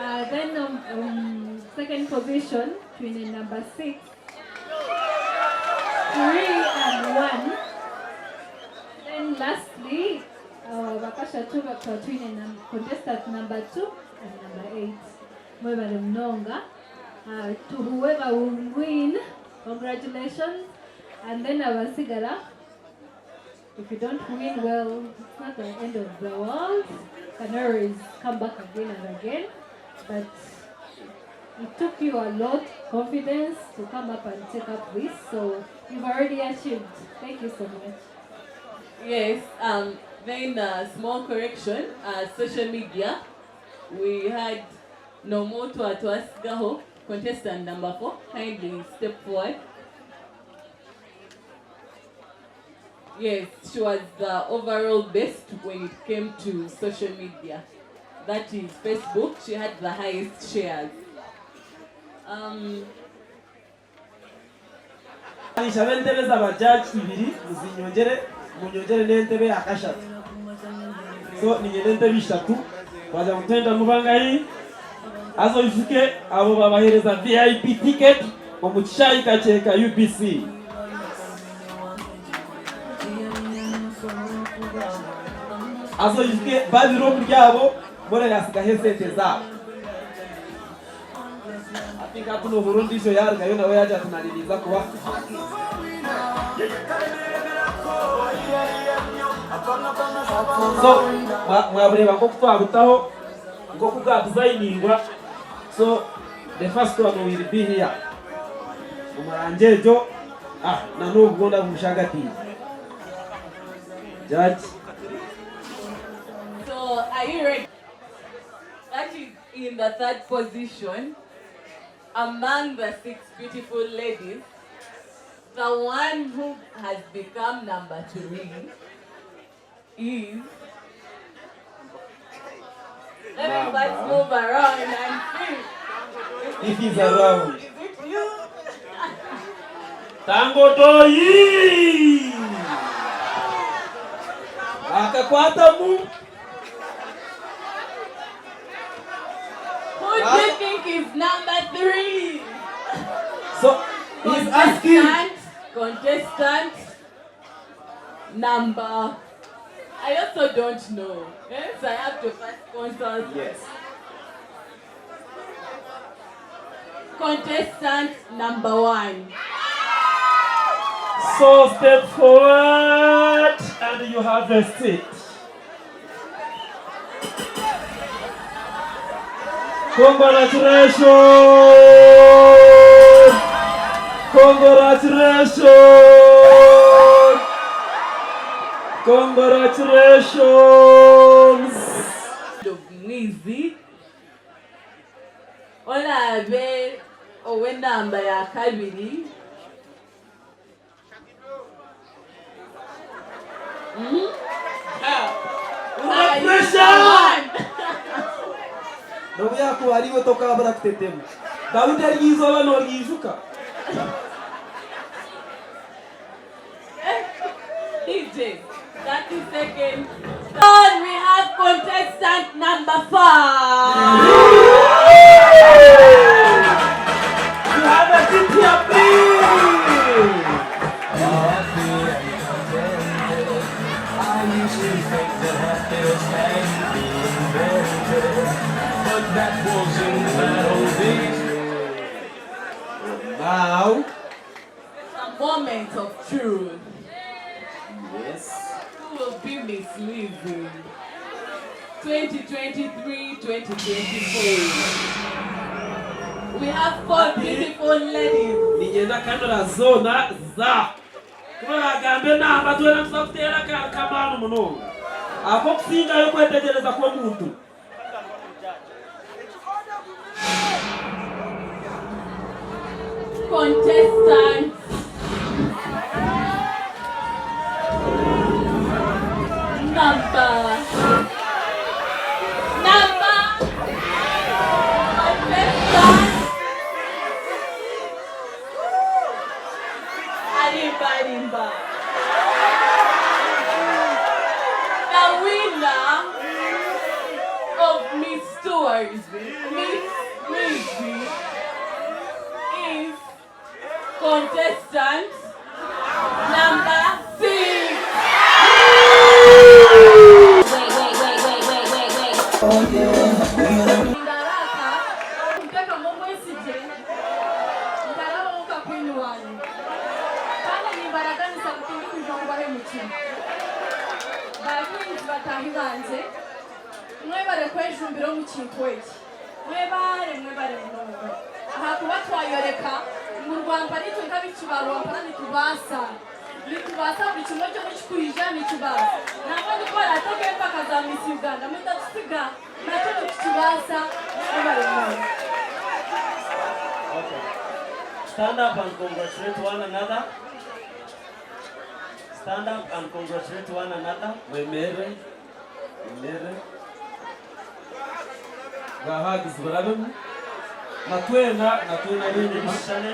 M: Uh, then um, um, second position twine number 6 3 and 1 then lastly uh, bakashatu bakaba twine num- contestant number 2 and number 8 mwebale munonga uh, to whoever will win congratulations and then abasigara if you don't win well it's not the end of the world you can always come back again and again but it took you a lot confidence to come up and take up this so you've already achieved thank you so much
L: Yes, um, then uh, small correction, uh, social media, we had Nomoto Atwasigaho, contestant number 4, kindly step forward. Yes, she was the overall best when it came to social media. That is Facebook, she had the highest shares. Um,
F: Ninshaba entebe zaba judge ibiri muzinyongyere munyongyere n'entebe ya kashatu so niinyenda entebe ishatu. Twagira ngu twenda mubangahi haza oijuke abo babahereza VIP ticket omu kishaayi kakye ka UBC. Haza oijuke babiri omuri abo murayasigaho esente zaabo. Hati nka hati nohurira ondiijo yaarugayo nawe yaagira ati naanye ninza kuba. So mwabureeba nk'oku twabutaho, nk'oku bwa dizayiningwa, so the first one will be here omu rangi egyo ah na n'obu bwona bumushagatiire. Judge.
L: So are you ready? That is in the third position among the six beautiful ladies, the one who has become number three is. Let me first move around and see.
F: If he's around.
L: Is it you?
A: Tangodoyi!
F: Akakwatamu.
L: Who do you think is number three?
F: So he's asking.
L: Contestant number. I also don't know. Yes, I have to first consult.
F: Yes.
L: Contestant number one.
A: So step forward and you have a seat. Congratulations! Congratulations! Congratulations!
L: Mwizi oraabe ow'enamba ya kabiri.
F: N'obu yaakuba ari iwe tokaabura kutetema. Daudi eryo izooba nooryijuka?
L: DJ, 30 seconds. On we have contestant number five.
A: You have a seat here, please.
J: I used to think that happiness had to be invented, but that was in the bad old days.
F: Now,
L: A moment of truth.
F: yes.
L: Who will be Miss Lizzie? 2023-2024. We have four beautiful ladies.
A: Niinyenda kamera zoona za kuba baagamba enamba twena tuza kuteera akaari k'amaani munonga ak'okusingayo okwetegyereza kw'omuntu.
L: Contestants. Number. Number. Contestant. Arimba, Arimba. The winner of Miss Tourism, Miss Lizzie, is contestant number six.
I: Ndarata kuntekamu obwesigye nkarabaho nka queen wanyu kandi nimbaraganisa ngu tindikwija kubahemukira. Ba queens bataahi bangye, mwebare kwejumbira omu kintu eki. Mwebare mwebare munonga ahakuba twayoreka ngu Rwampara itwe nk'abaishiki ba Rwampara nitubaasa. Nitubaasa buri kimwe kyona ekirikwija nitubaasa. Nangwa n'oku baraateeke empaka za Miss Uganda mutatutsiga nakyo nitukibaasa. Mwebare munonga.
A: Okay. Stand up and congratulate one another. Stand up and congratulate one another.
F: Mwemerere, mwemerere. Bwa hugs burabemu. Na twena, na twena ab'enyima.
A: Ebishushane.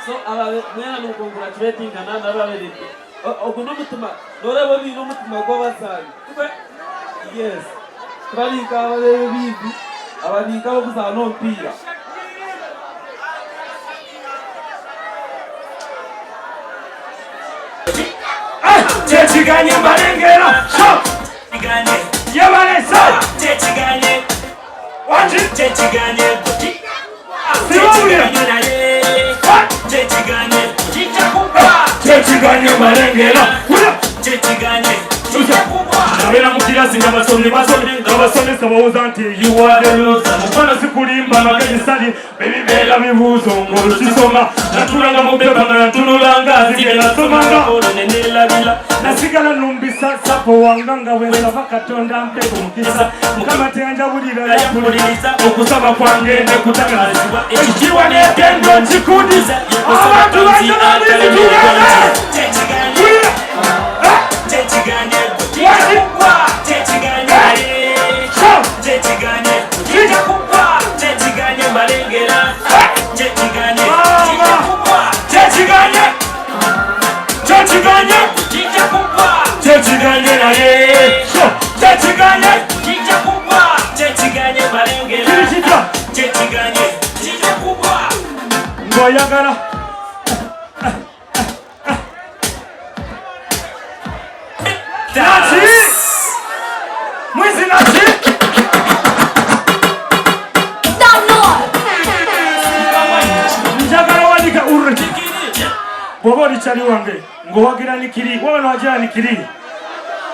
F: So ababe mwena nimucongratulatingana n'ababere ogu n'omutima noreeba obaine omutima gw'abazaani tikwe? Yes tibari nk'abareeba ebindi aba ni nk'abarikuzaana omupiira.
N: Kyekiganye mbalengera so yebalesa wangi Kyekiganye mbalengera nabeera mu kirasi nga basomi basomi nga basomesa bawoza nti you are the loser mukwano sikulimba magezi sali Ebibeera bibuuzo ng'olukisoma natulanga mu pepa nga ntunulanga nzige nasomanga nasigala numbisa sapo wanga nga bwensaba Katonda mpe ku mukisa Mukama teyanjabulira yampuliriza okusaba kwange nekutangazibwa ekitiibwa n'etendo nkikudiza abantu bange babizi tugende Kyekiganye naye kyekiganye kiri kitya ng'oyagala Naki mwizi naki njagala wanika urre bwoba oli kyali wange ng'owagira nikiri waba nowagira nikiri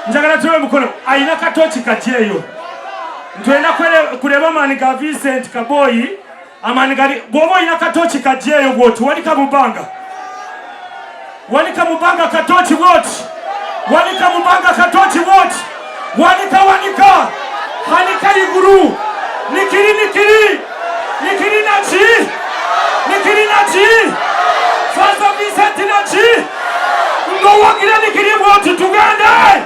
N: njagala tube mukono alina katoki kati eyo ntwenda kureba amaani ga Vincent Kaboyi amaani gali bwoba olina katoki kajja eyo bwoti wanika mubanga wanika mubanga katoki bwoti wanika mubanga katoki bwoti wanika wanika hanika iguru nikiri nikiri nikiri naki nikiri naki Father Vincent naki ngowagira nikiri bwoti tugende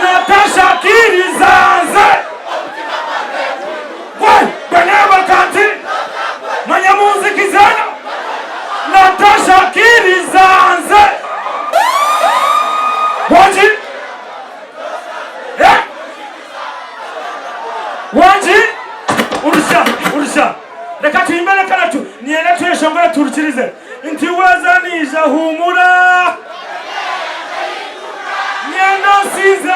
N: Natasha kirizanze gwe gwe nti manya munzikizana Natasha kirizanze wangi eh? Wangi urusha urusha reka tuyimbe reka natu niyenda tuyeshongore turukirize nti wazanija humura nyenda nsize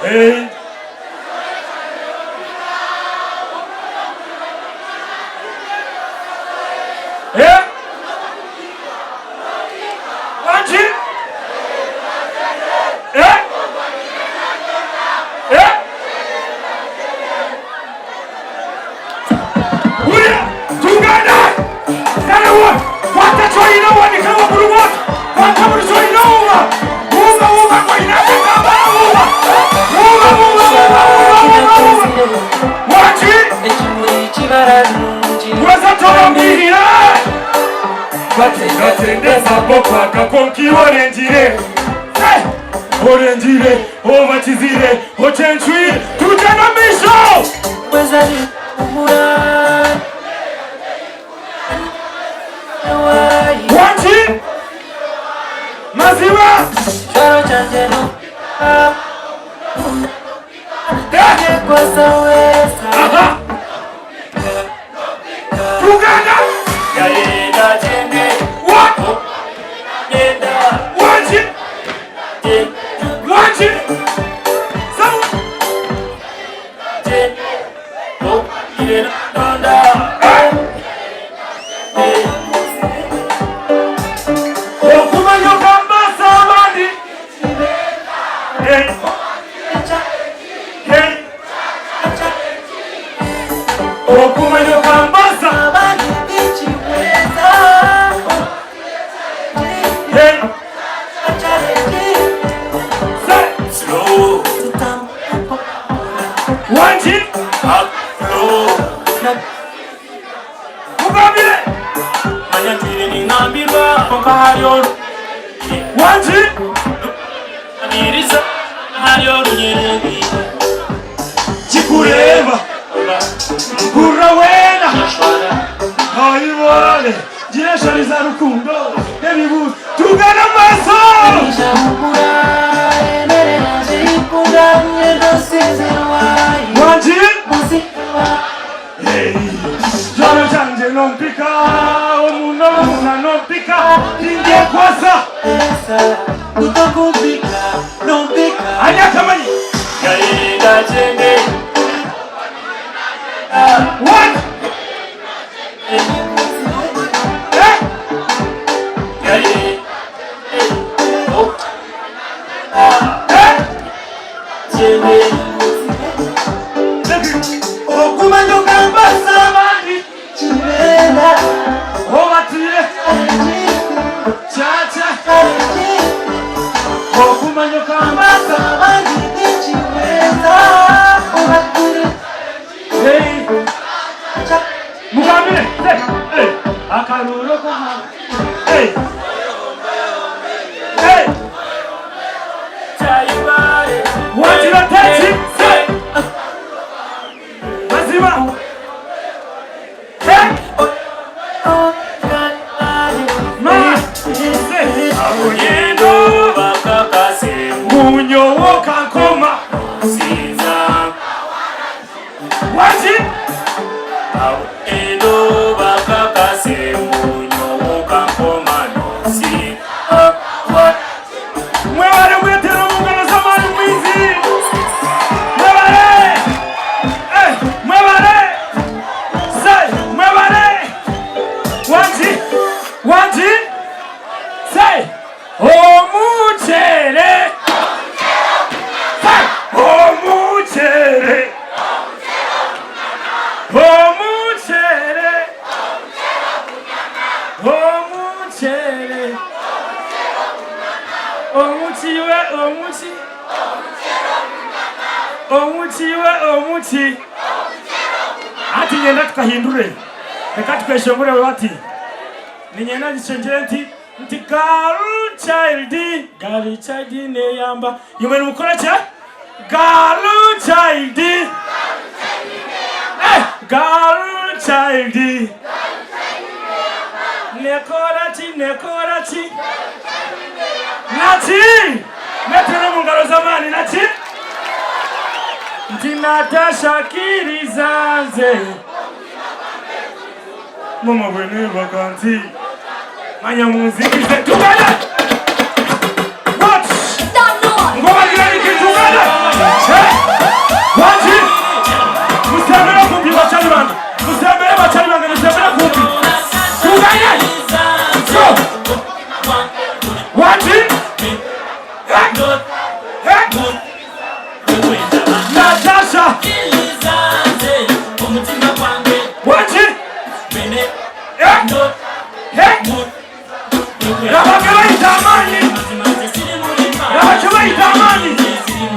N: hey. Eh? Wangi? Eh? Eh? Wulira tugende kale wo kwata kyolina wanika waggulu bwoti kwata buli kyolina wuuba wuuba wuuba ng'olina akatambala wuuba wuuba wuuba wuuba wuuba wuuba wangi weza tolambirira gatendeza boko akakonki orengire orengire obakizire ocencwire tugenda misho wangi maziwa Aha. Tugenda What? Wangi wangi Sawa. Okumanya okambasa abandi Hey. Hey. Okumanya okambasa Hey. Say. Wangi mugambire wangi kikureba mpurra wena Gira enshoni za rukundo n'ebibuuzo. Tugane omu maisho! Wangi? Hey, Joro kyangye nompika, omuno omuna nompika, tindekwasa. Ani akamanyi? What? Mugambire hey, hey, akaruuro kaha hey. Hey. Wagira teki se mazima hey. Ma se
J: Abuyendo bakakase
N: munyowoka nkoma
J: sinza
N: waji
J: Abuyendo bakakase munyowoka nkoma nosi
N: mwebale mwetera mu ngalo z'amaani mwizi mwebale Eh, mwebale se mwebale wangi wangi se omukyere se omukyere omukyere omukyere omuki we omuki omuki we omuki ati nyenda tukahindure reka tukweshongore bati ninyenda ngishengyere nti nti girl child girl child neyamba imwe nimukora kye girl child eh girl child nekora ki nekora ki naki metero mu ngalo z'amaani naki nti Natasha kkiriza nze mama bwe neebaka nti manya munzikize tugende What? Ngobagira niki tugende Eh? Wangi musembere kumpi bakyali bange musembere bakyali bange musembere kumpi tugende so wangi Eh? Eh? Natasha wangi Eh? Eh? Laba ge bayita amaanyi laba kye bayita amaanyi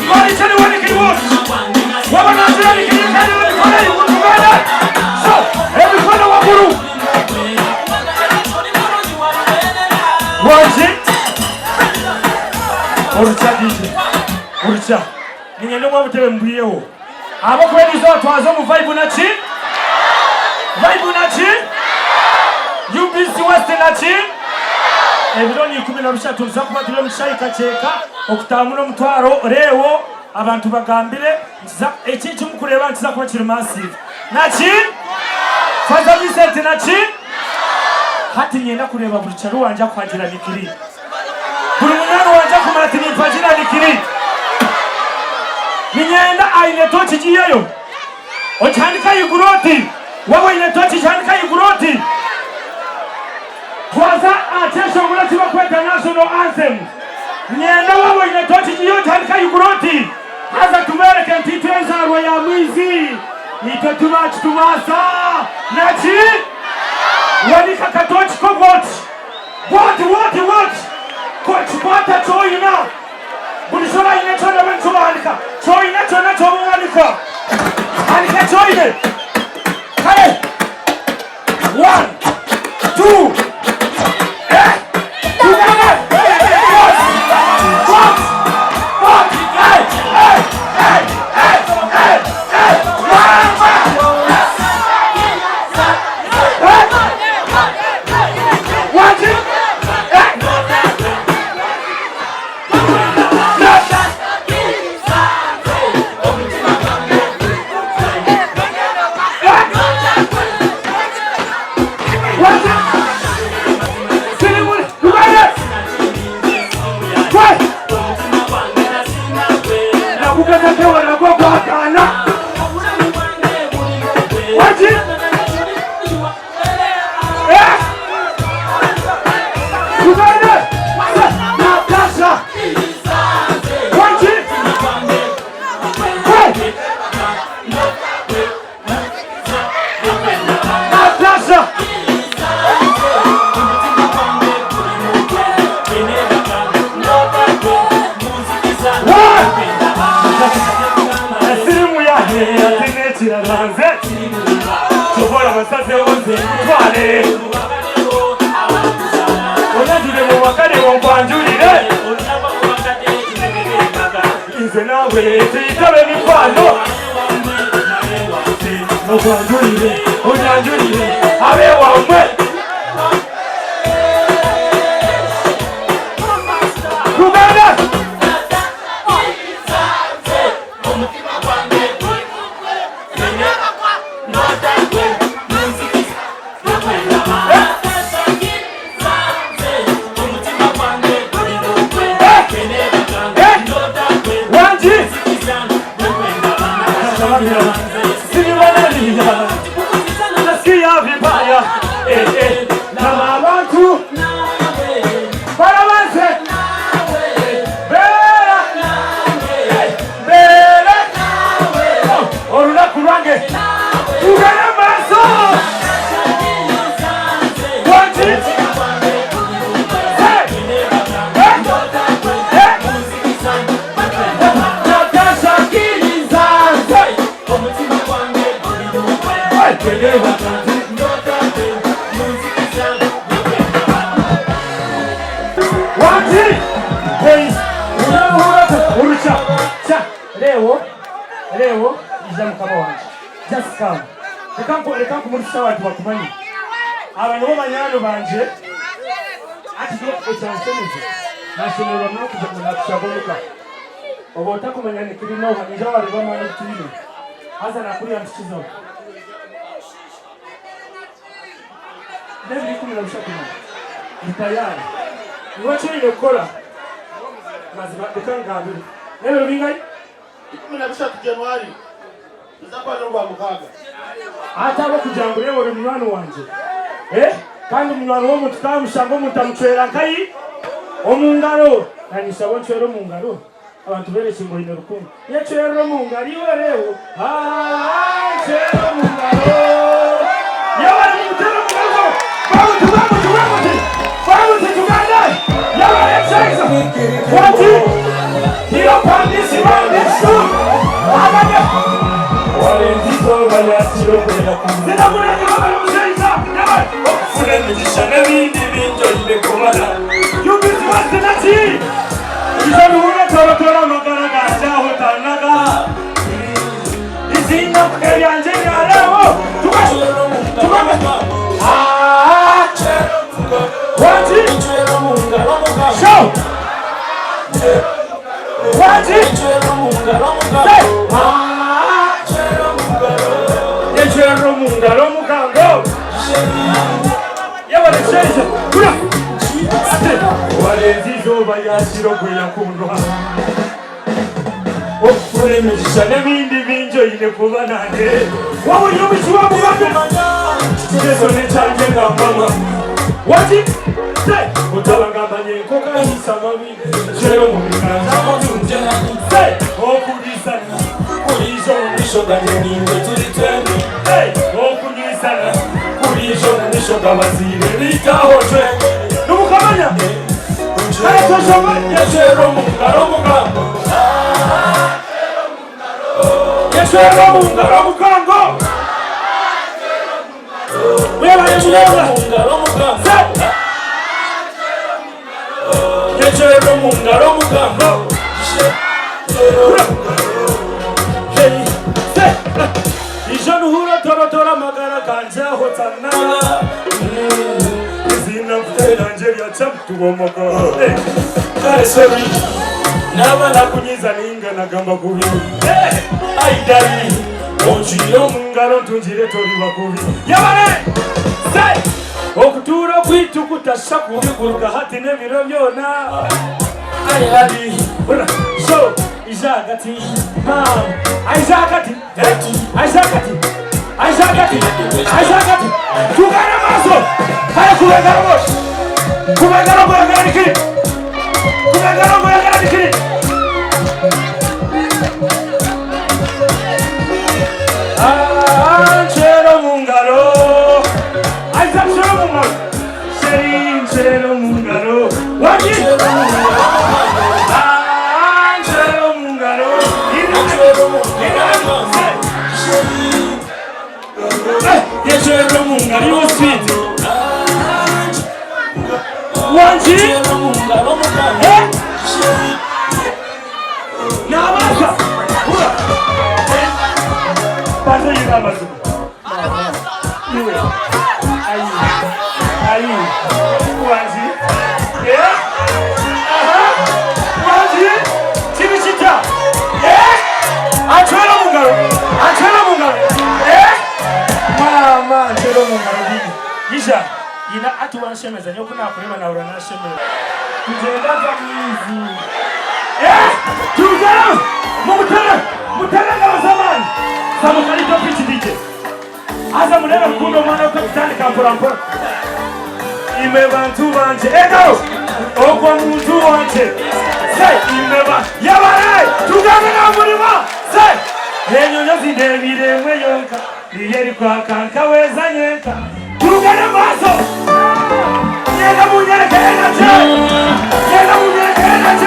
N: ng'olikyaliwanikiriwo waba naziranikirirekani emikono tugende so emikono waggulu wangi olukya DJ olukya ningende omwa butebe mbwiyewo abokubeniza batwaze omu vibe naki vibe naki UBC West naki ebiro ni 13 tuza kuba turi omu kishayi kakyeka okutambura omutwaro reewo abantu bagambire eki ekimukureeba nikiza kuba kiri massive naki Father Vincent naki hati nyenda kureeba buri kyaro wanje akuhagira nikiri buri munywani wanje akumara ati nimpagira nikiri ninyenda aine toki giyeyo okihandika aiguru oti waba oine toki kihandika aiguru oti twaza aha kyeshongoro kibakweta national anthem nyenda waba oine toki giyeyo okihandika aiguru oti haza tubereke nti itwe enzarwa ya mwizi itwe tuba kitubaasa naki wanika katoki ko bwoti bwoti bwoti bwoti kikwata kyoyina buli kyona ayina kyona bwe kyoyina kyonna kyobuwanika andika kyoyine kale 1 2 eh tugende what what what hey hey hey hey hey hey mama. Wakugeza nkewaragwa gwagaana. Waki? Eh? Tugende! Natasha! Waki? Hey! Natasha! Esirimu yahe ate n'ekirala nze kyobola basazewo nze nkutwale onyanjule mu bakade bonkwanjulire nze naawe tuyitabe mikwano okwanjulire onyanjulire abewamwe tugende. Wangi sinibanalira nasikia vibaya eh, eh, na abantu barabanze beera beera olunaku lwange tugende maaso. Wangi. Hey! Hey! Hey! Natasha Kirizaze. Hey! Wangi. Hey! Urucha. Cha. Leo. Leo. Ija mukama wanje. Just come. Reka nkumurisa abantu bakumanyi. Aba nibo banyano banje. Ati ekyansemeze. Nashemererwa muno kuja nakushagomuka. Oba otakumanya nikirina oba ninja wareba amaani kutwine. Haza nakuriya ntukizaho. N'ebiri 13 ndi tayari. Niwe kyine kukora. Mazima reka ngambire. N'ebiro bingahi?
D: 13 Januari tuzakuba n'ogwa mukaaga.
N: Ate abo kugira ngu reeba ori munywani wangye. Eh? Kandi munywani w'omuntu kamushanga omuntu amucwera nkayi omu ngaro. Nanyishaba oncwere omu ngaro. Abantu berekye ngu oine rukundo. Yecwerera omu ngaro iwe reebo. Ah, ncwera omu ngaro. Yabari mumutere omu ngaro. Bamuti, bamuti, bamuti. Bamuti tugende. Yabari ekishaija. Wati. Hiyo pandisi bandisi. Agane.
C: Warenzizo bayakira
N: Zinakurenge babari omushaija. Yabari.
C: Okufuna emigisha n'ebindi bingi oine kubara.
N: Yumvise bazinaki. Izanuhura torotora amagara ganje aho tanaga. Izina eryanje ryareho. Tugabe. Ah. Wangi. Show. Wangi. Say. Ah. Yecwera omu ngaro omukango. Yabare sheja. Kura. Ate.
C: Warenze izooba yakira ogweyakundwa. Okufuna emigisha
N: n'ebindi bingi oine kuba nande. Wabonye omuki wamugambe.
C: Kigezo nekyange nga mama.
N: Waki? Say.
C: Otabagambanye enkoko ayisa mabi. Ncwera omu biganja.
N: Say. Okulisana.
C: Kuliiza omu misho gange ningwe turi twembi.
N: Hey. Okunywisana.
C: Kuliiza omu misho g'abaziire biitaho twembi.
N: Numukamanya. Kale toshoma.
C: Yecwera omu ngaro omugambo.
N: Yecwera omu ngaro omukango. Mwebale munonga. Say.
C: Yecwera omu ngaro omugambo.
N: Hey. Say. Ijo nuhura torotora amagara ganje aho tana. Izina mfite ryanjye ryaca tubomoka. Hey.
C: Kale sorry.
N: Naba nakunyiza ninga nagamba kubi. Hey. Aidari.
C: Onjire
N: Omu ngaro ntungire tori bakubi. Yabare. Say. Okutuura kwitu kutasha kubi kuruga hati n'ebiro byona.
C: Kale hadi.
N: Ura. So. Ija ahagati Maama Aija ahagati Eh Aija ahagati Aija ahagati Aija ahagati Tugane amaaso Kare kuba engaro bwoti Kuba engaro ngoyagala nikiri Kuba engaro ngoyagala nikiri Ah, ncwera omu ngaro Aija kucwera omu ngaro Sheri ncwera omu ngaro Wangi Ah, ncwera omu ngaro Yecwera omu ngaro iwe speed Wangi Eh Nabaasa Hura Banza yine amazima Iwe Ayi Ayi Wangi Eh Aha Wangi Kiri kita Eh Acwera omu ngaro Acwera omu ngaro Eh Maama ncwera omu ngaro bibi Ija Ina ati wanshemeza nyowe ku nakureeba nahurira nashemererwa Tugyende aza maizi Eh Tugyende Mumutere Mutere engaro z'amaani Zamuka little pitch DJ Haza mureebe kukunda omwana we kutandika mpora mpora. Imwe bantu bangye engaro ogwo muntu wangye say imwe ba yabare tugambe na murima say enyonyozi ndebire emwe yonka niyo erikwaka nkaweza nyenka tugane maaso nyenda munyereke energy nyenda munyereke energy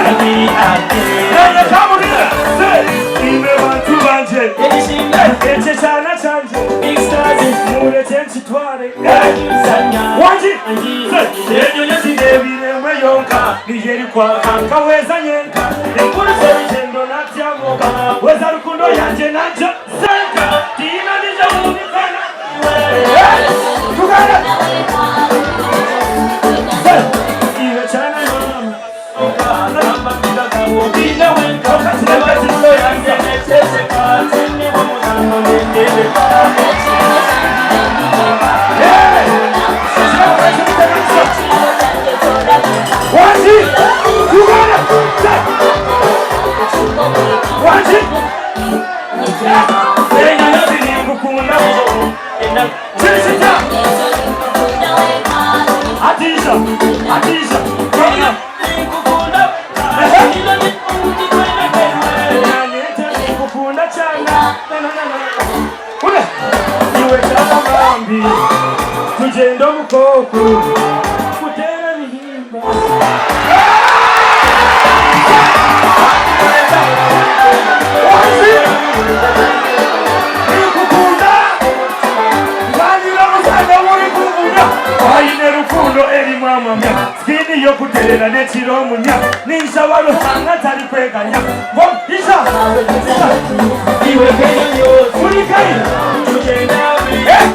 N: nyenda murire say imwe bantu bangye ekyo kyana kyangye murekye nkitware wangi enyonyozi ndebire emwe yonka niyo erikwaka nkaweza nyenka enkurusa orugyendo natyamuka weza rukundo yangye nangye senka tiina ndija mubikana tugane iwe kyana mama Atija, atija, Kukunda cyane iwe cyabambi tugenda omukoko kutera bihimba Nikukunda nganira musana muri kuvuga aine rukundo eri mwamamya skini yokuterera nekiro munya ninshaba ruhanga ntari kweganya ngo isha uri kai Eh!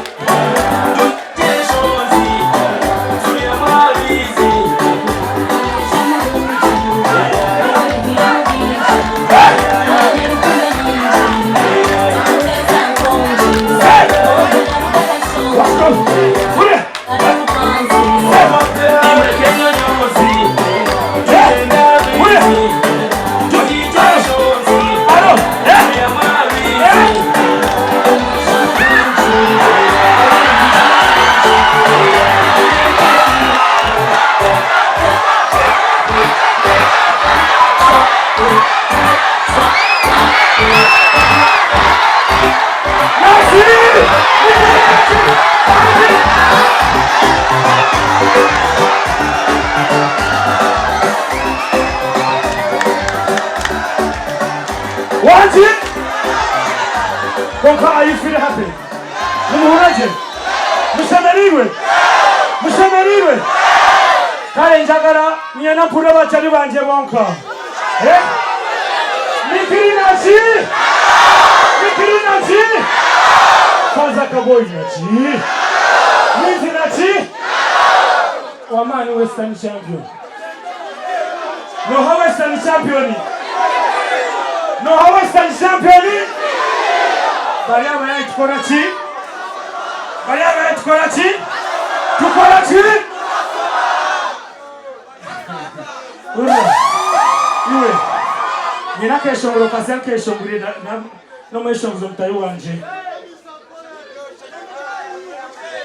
N: Wangi konka are you feeling happy nimuhuragye mushemereirwe mushemereirwe kare njagara nyena mpurira abakyari bangye bonka Eh? Nikiri naki Nikiri naki Faza kaboyi naki Minzi naki Wamani Western champion Noha Western champion Noha Western champion Bari abayayi tukora ki Bari abayayi tukora ki Tukora ki Urwa iwe Nyine akeshongoro kasya nkeshongwire n'omweshongozi omutahi wangye.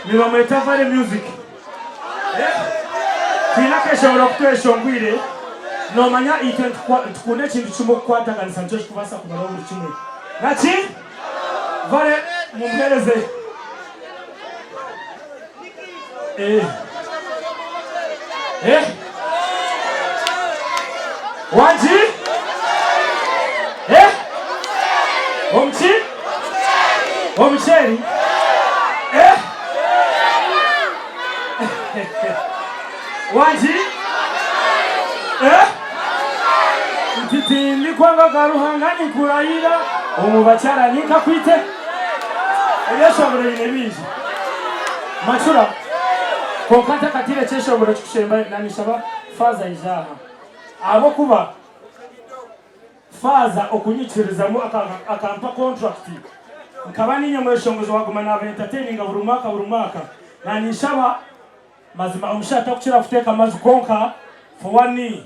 N: Nibamweta Valley Music. Twine akeshongoro aku tweshongwire. Noomanya itwe nitukunda ekintu kimwe okukwataganisa nikyo kikubaasa kumaraho buri kimwe. Naki? Valley mumuheereze. Eh. Eh. Wangi? Eh? Omuki? Omuceeri? Eh? Wangi? Eh? Nti tindikwanga ga Ruhanga ninkurayira omu bakyara ninkakwite. Ebyeshongoro nyine bingi. Macura. Kwonka ntakatiire ekyeshongoro kikushemba nanishaba Faaza aije aha. Ahabw'okuba Faaza okunyikirizamu akampa contract nkaba ninye mweshongozi owaguma naba entertaininga buri mwaka buri mwaka. Naninshaba Mazima omushaija takukira kuteeka amaju kwonka for one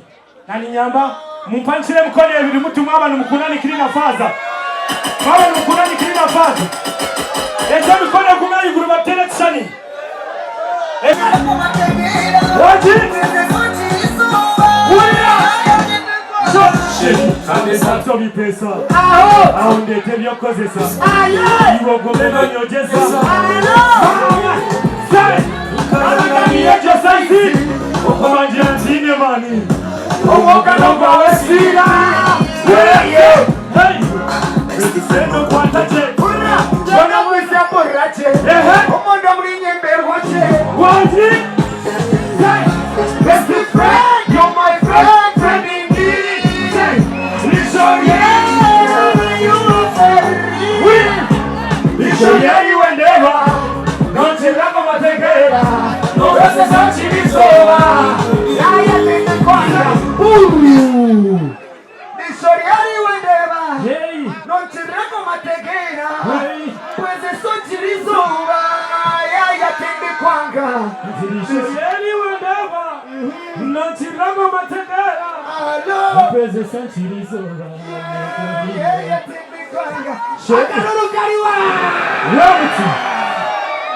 N: naninyamba mumpanikire emikono ebiri muti mwaba nimukunda Nikiri na Faaza mwaba nimukunda Nikiri na Faaza egyo emikono egume ahaiguru bateere ekishushani Wangi Hurira Tobipesa aho ndeeta ebyokukozesa iwe ogume nonyogyeza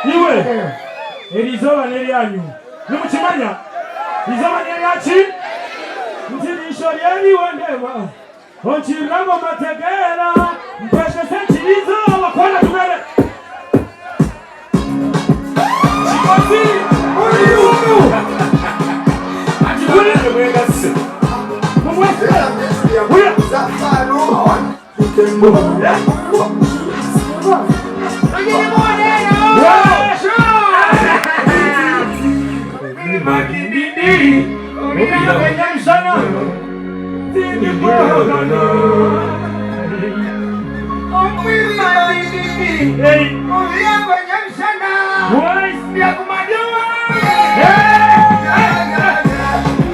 N: Iwe eri izooba n'eryanyu nimukimanya izooba n'eryaki nti riisho ryeriwe ndeeba onkirira ngu mategeera mpwezese nkiri izooba kwana tubere Kikozi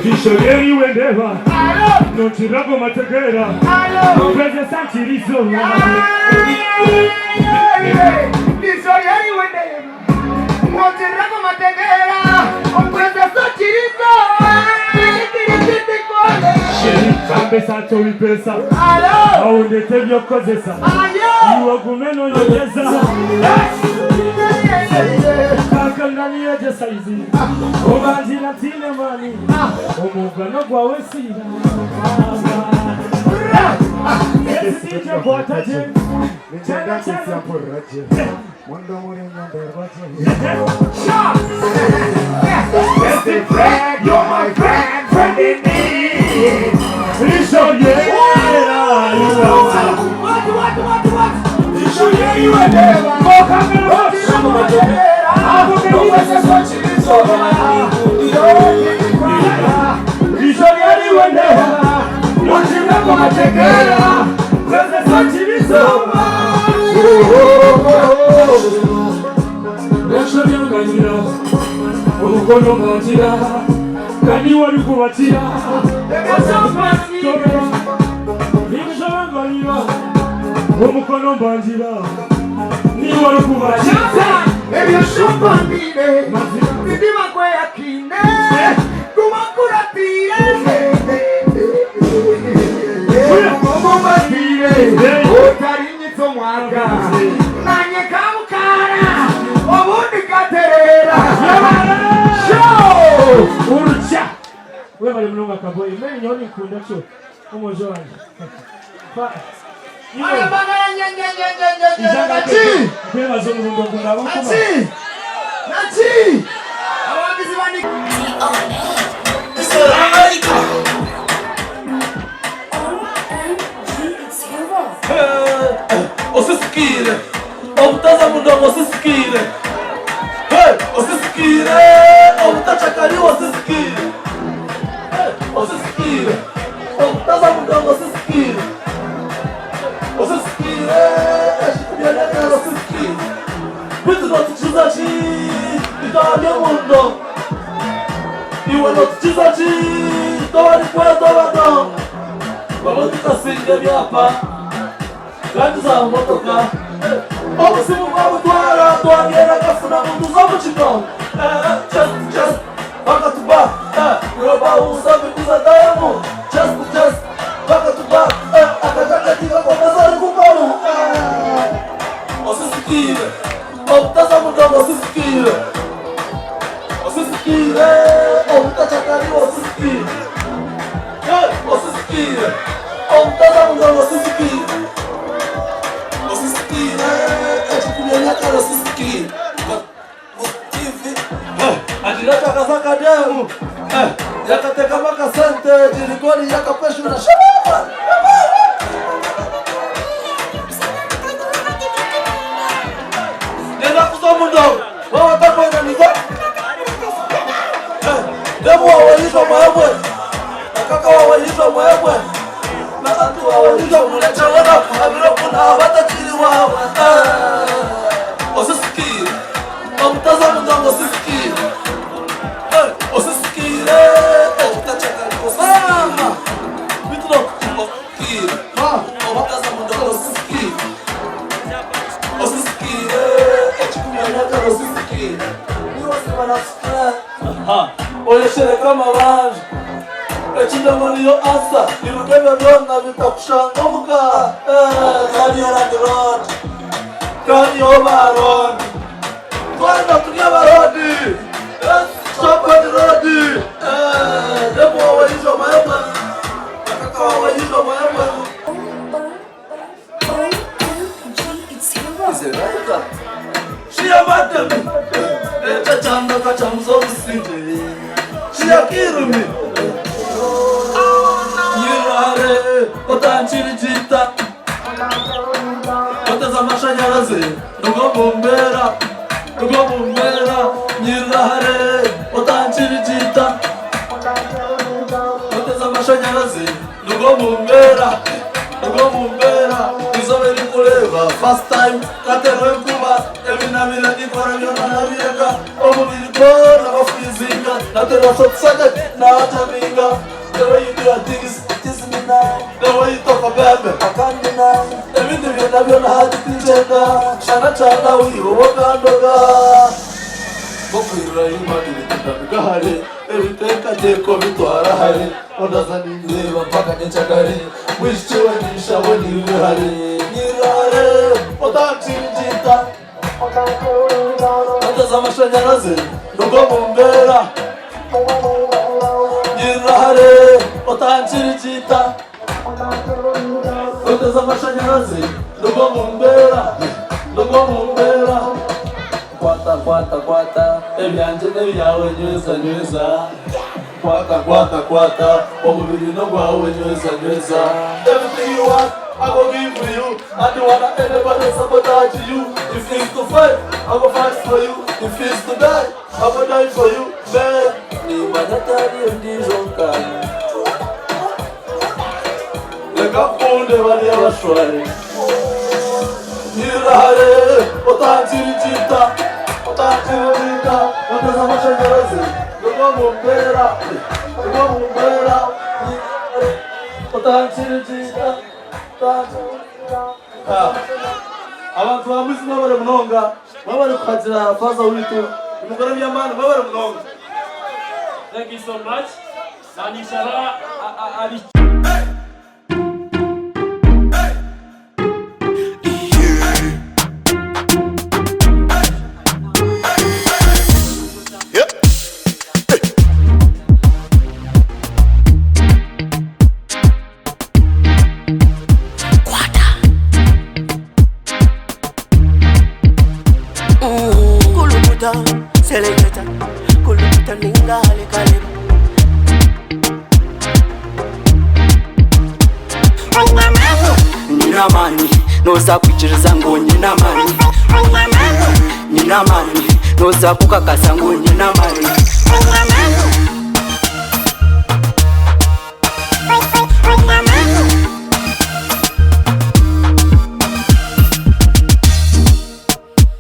N: Jisho lyeriwe ndeba nokirago mategera mpezesa nkirizoba Pesa tobipesa aho ndete ebyokukozesa iwe ogume nonyogeza kakanganiyeje saizi obangira ntine mani omugano gwawe siira esije kwataje Best friend, you're my friend, friend in need. Omukono mbangira kandi wali kubatira omukono mbangira ni wali kubatira
K: Ebyoshupambire ndibakweyakine kubakuratire. Otarinyitsa omwaka nanye kabukara obundi katerera. Show!
N: Urukya webale munonga kaboyi mbere nyowe ninkunda kyo omwojo wangye. Fa- iwe, ija
K: Naki!
N: nkwebaza omurundi ogu ngaba nkuma.
K: Naki! Naki! Abawagizi ba
O: Osisikire obutaza mudomo osisikire. Hey, osisikire obutachakari osisikire. Hey, osisikire obutaza mudomo osisikire. Osisikire eshikubyonekera osisikire. Bitu notukiza ki itwabye mundo. Iwe notukiza ki tobari kwetobado. Bamwe tukasinga ebyapa kandi za motoka. Obuzibu bwabutwara twagenda kafuna muntu z'omukino. Just just bakatuba robausa bikuza damu just just bakatuba akajakati kakomeza ari kukaru. Osisikire obutaza mudomo osisikire. Osisikire obutachakari osisikire. Osisikire obutaza mudomo osisikire. Osisikire ekikubyanyakara osisikire. TV atirachakasakadeu yakateka makasente jirikoni yakapeshura shababa. Nenda kuzomundo wawatakwendaniza demu wawaizwa mwebwe nakaka wawaizwa mwebwe na antu wawaizwa mulechawona kuhabiro kuna batakiri wawe. Osisikire omutaza mudongo osisikire. Osisikire ekitachakali bituno osisikire omutaza mudongo osisikire. Osisikire ekikumyanyakara osisikire niwasibanasukira oyeshereka amabanja ekindongo niyo asa iruka ebyo byona bitakushanga omuka kaniyorandirod kaniyobarod twena turi abarodi shopanirodi demu wawaizwa mwemwe nakaka wawaizwa mwemwe. Shiyamademi echachandaka chamuzobusinje shiyakirumi nyirare otanchirijita oteza amashanyarazi rugo mumbera rugo mumbera nyirare otanchirijita oteza amashanyarazi rugo mumbera rugo mumbera izobe rikureba first time katerwe nkuba ebinabira nikora byona nabireka omubiri gwona bafizinga natera shotsaga nataminga. The way you do your things, kiss me now. The way you talk baby, I can't deny. Ebintu byona byona hatitinjenda shana chana wihowokandoga kokwirira imana ibitunda bigahari ebiteekateeko bitwara hari ondaza nindeeba mpaka nyenkyakare wishiwe nishabo nibihari nyirare otankiringita oteza amashanyarazi rugo mu mbeera nyirare otankirigita oteza amashanyarazi rugo mu mbeera rugo mu mbeera kwata kwata kwata ebyanje n'ebyawe nyweza nyweza kwata kwata kwata omubiri n'ogwawe nyweza nyweza. Everything you want I go give for you. I don't wanna anybody sabotage you. If it's to fight, I go fight for you. If it's to die, I go die for you, man. Nimanya tari ndijonka leka kunde bali abashwari nyirare otankirijita otankirijita oteza amashanyarazi rugo mu mbeera rugo mu mbeera otankirijita. Abantu ba mwabare munonga mwabare kuhagira faza witu umugore by'amani mwabare munonga.
A: Thank you so much. Na nishaba abi
P: Toninga hale Nyine amaani noza kwikiriza ngu nyine amaani. Nyine amaani noza kukakasa ngu nyine amaani.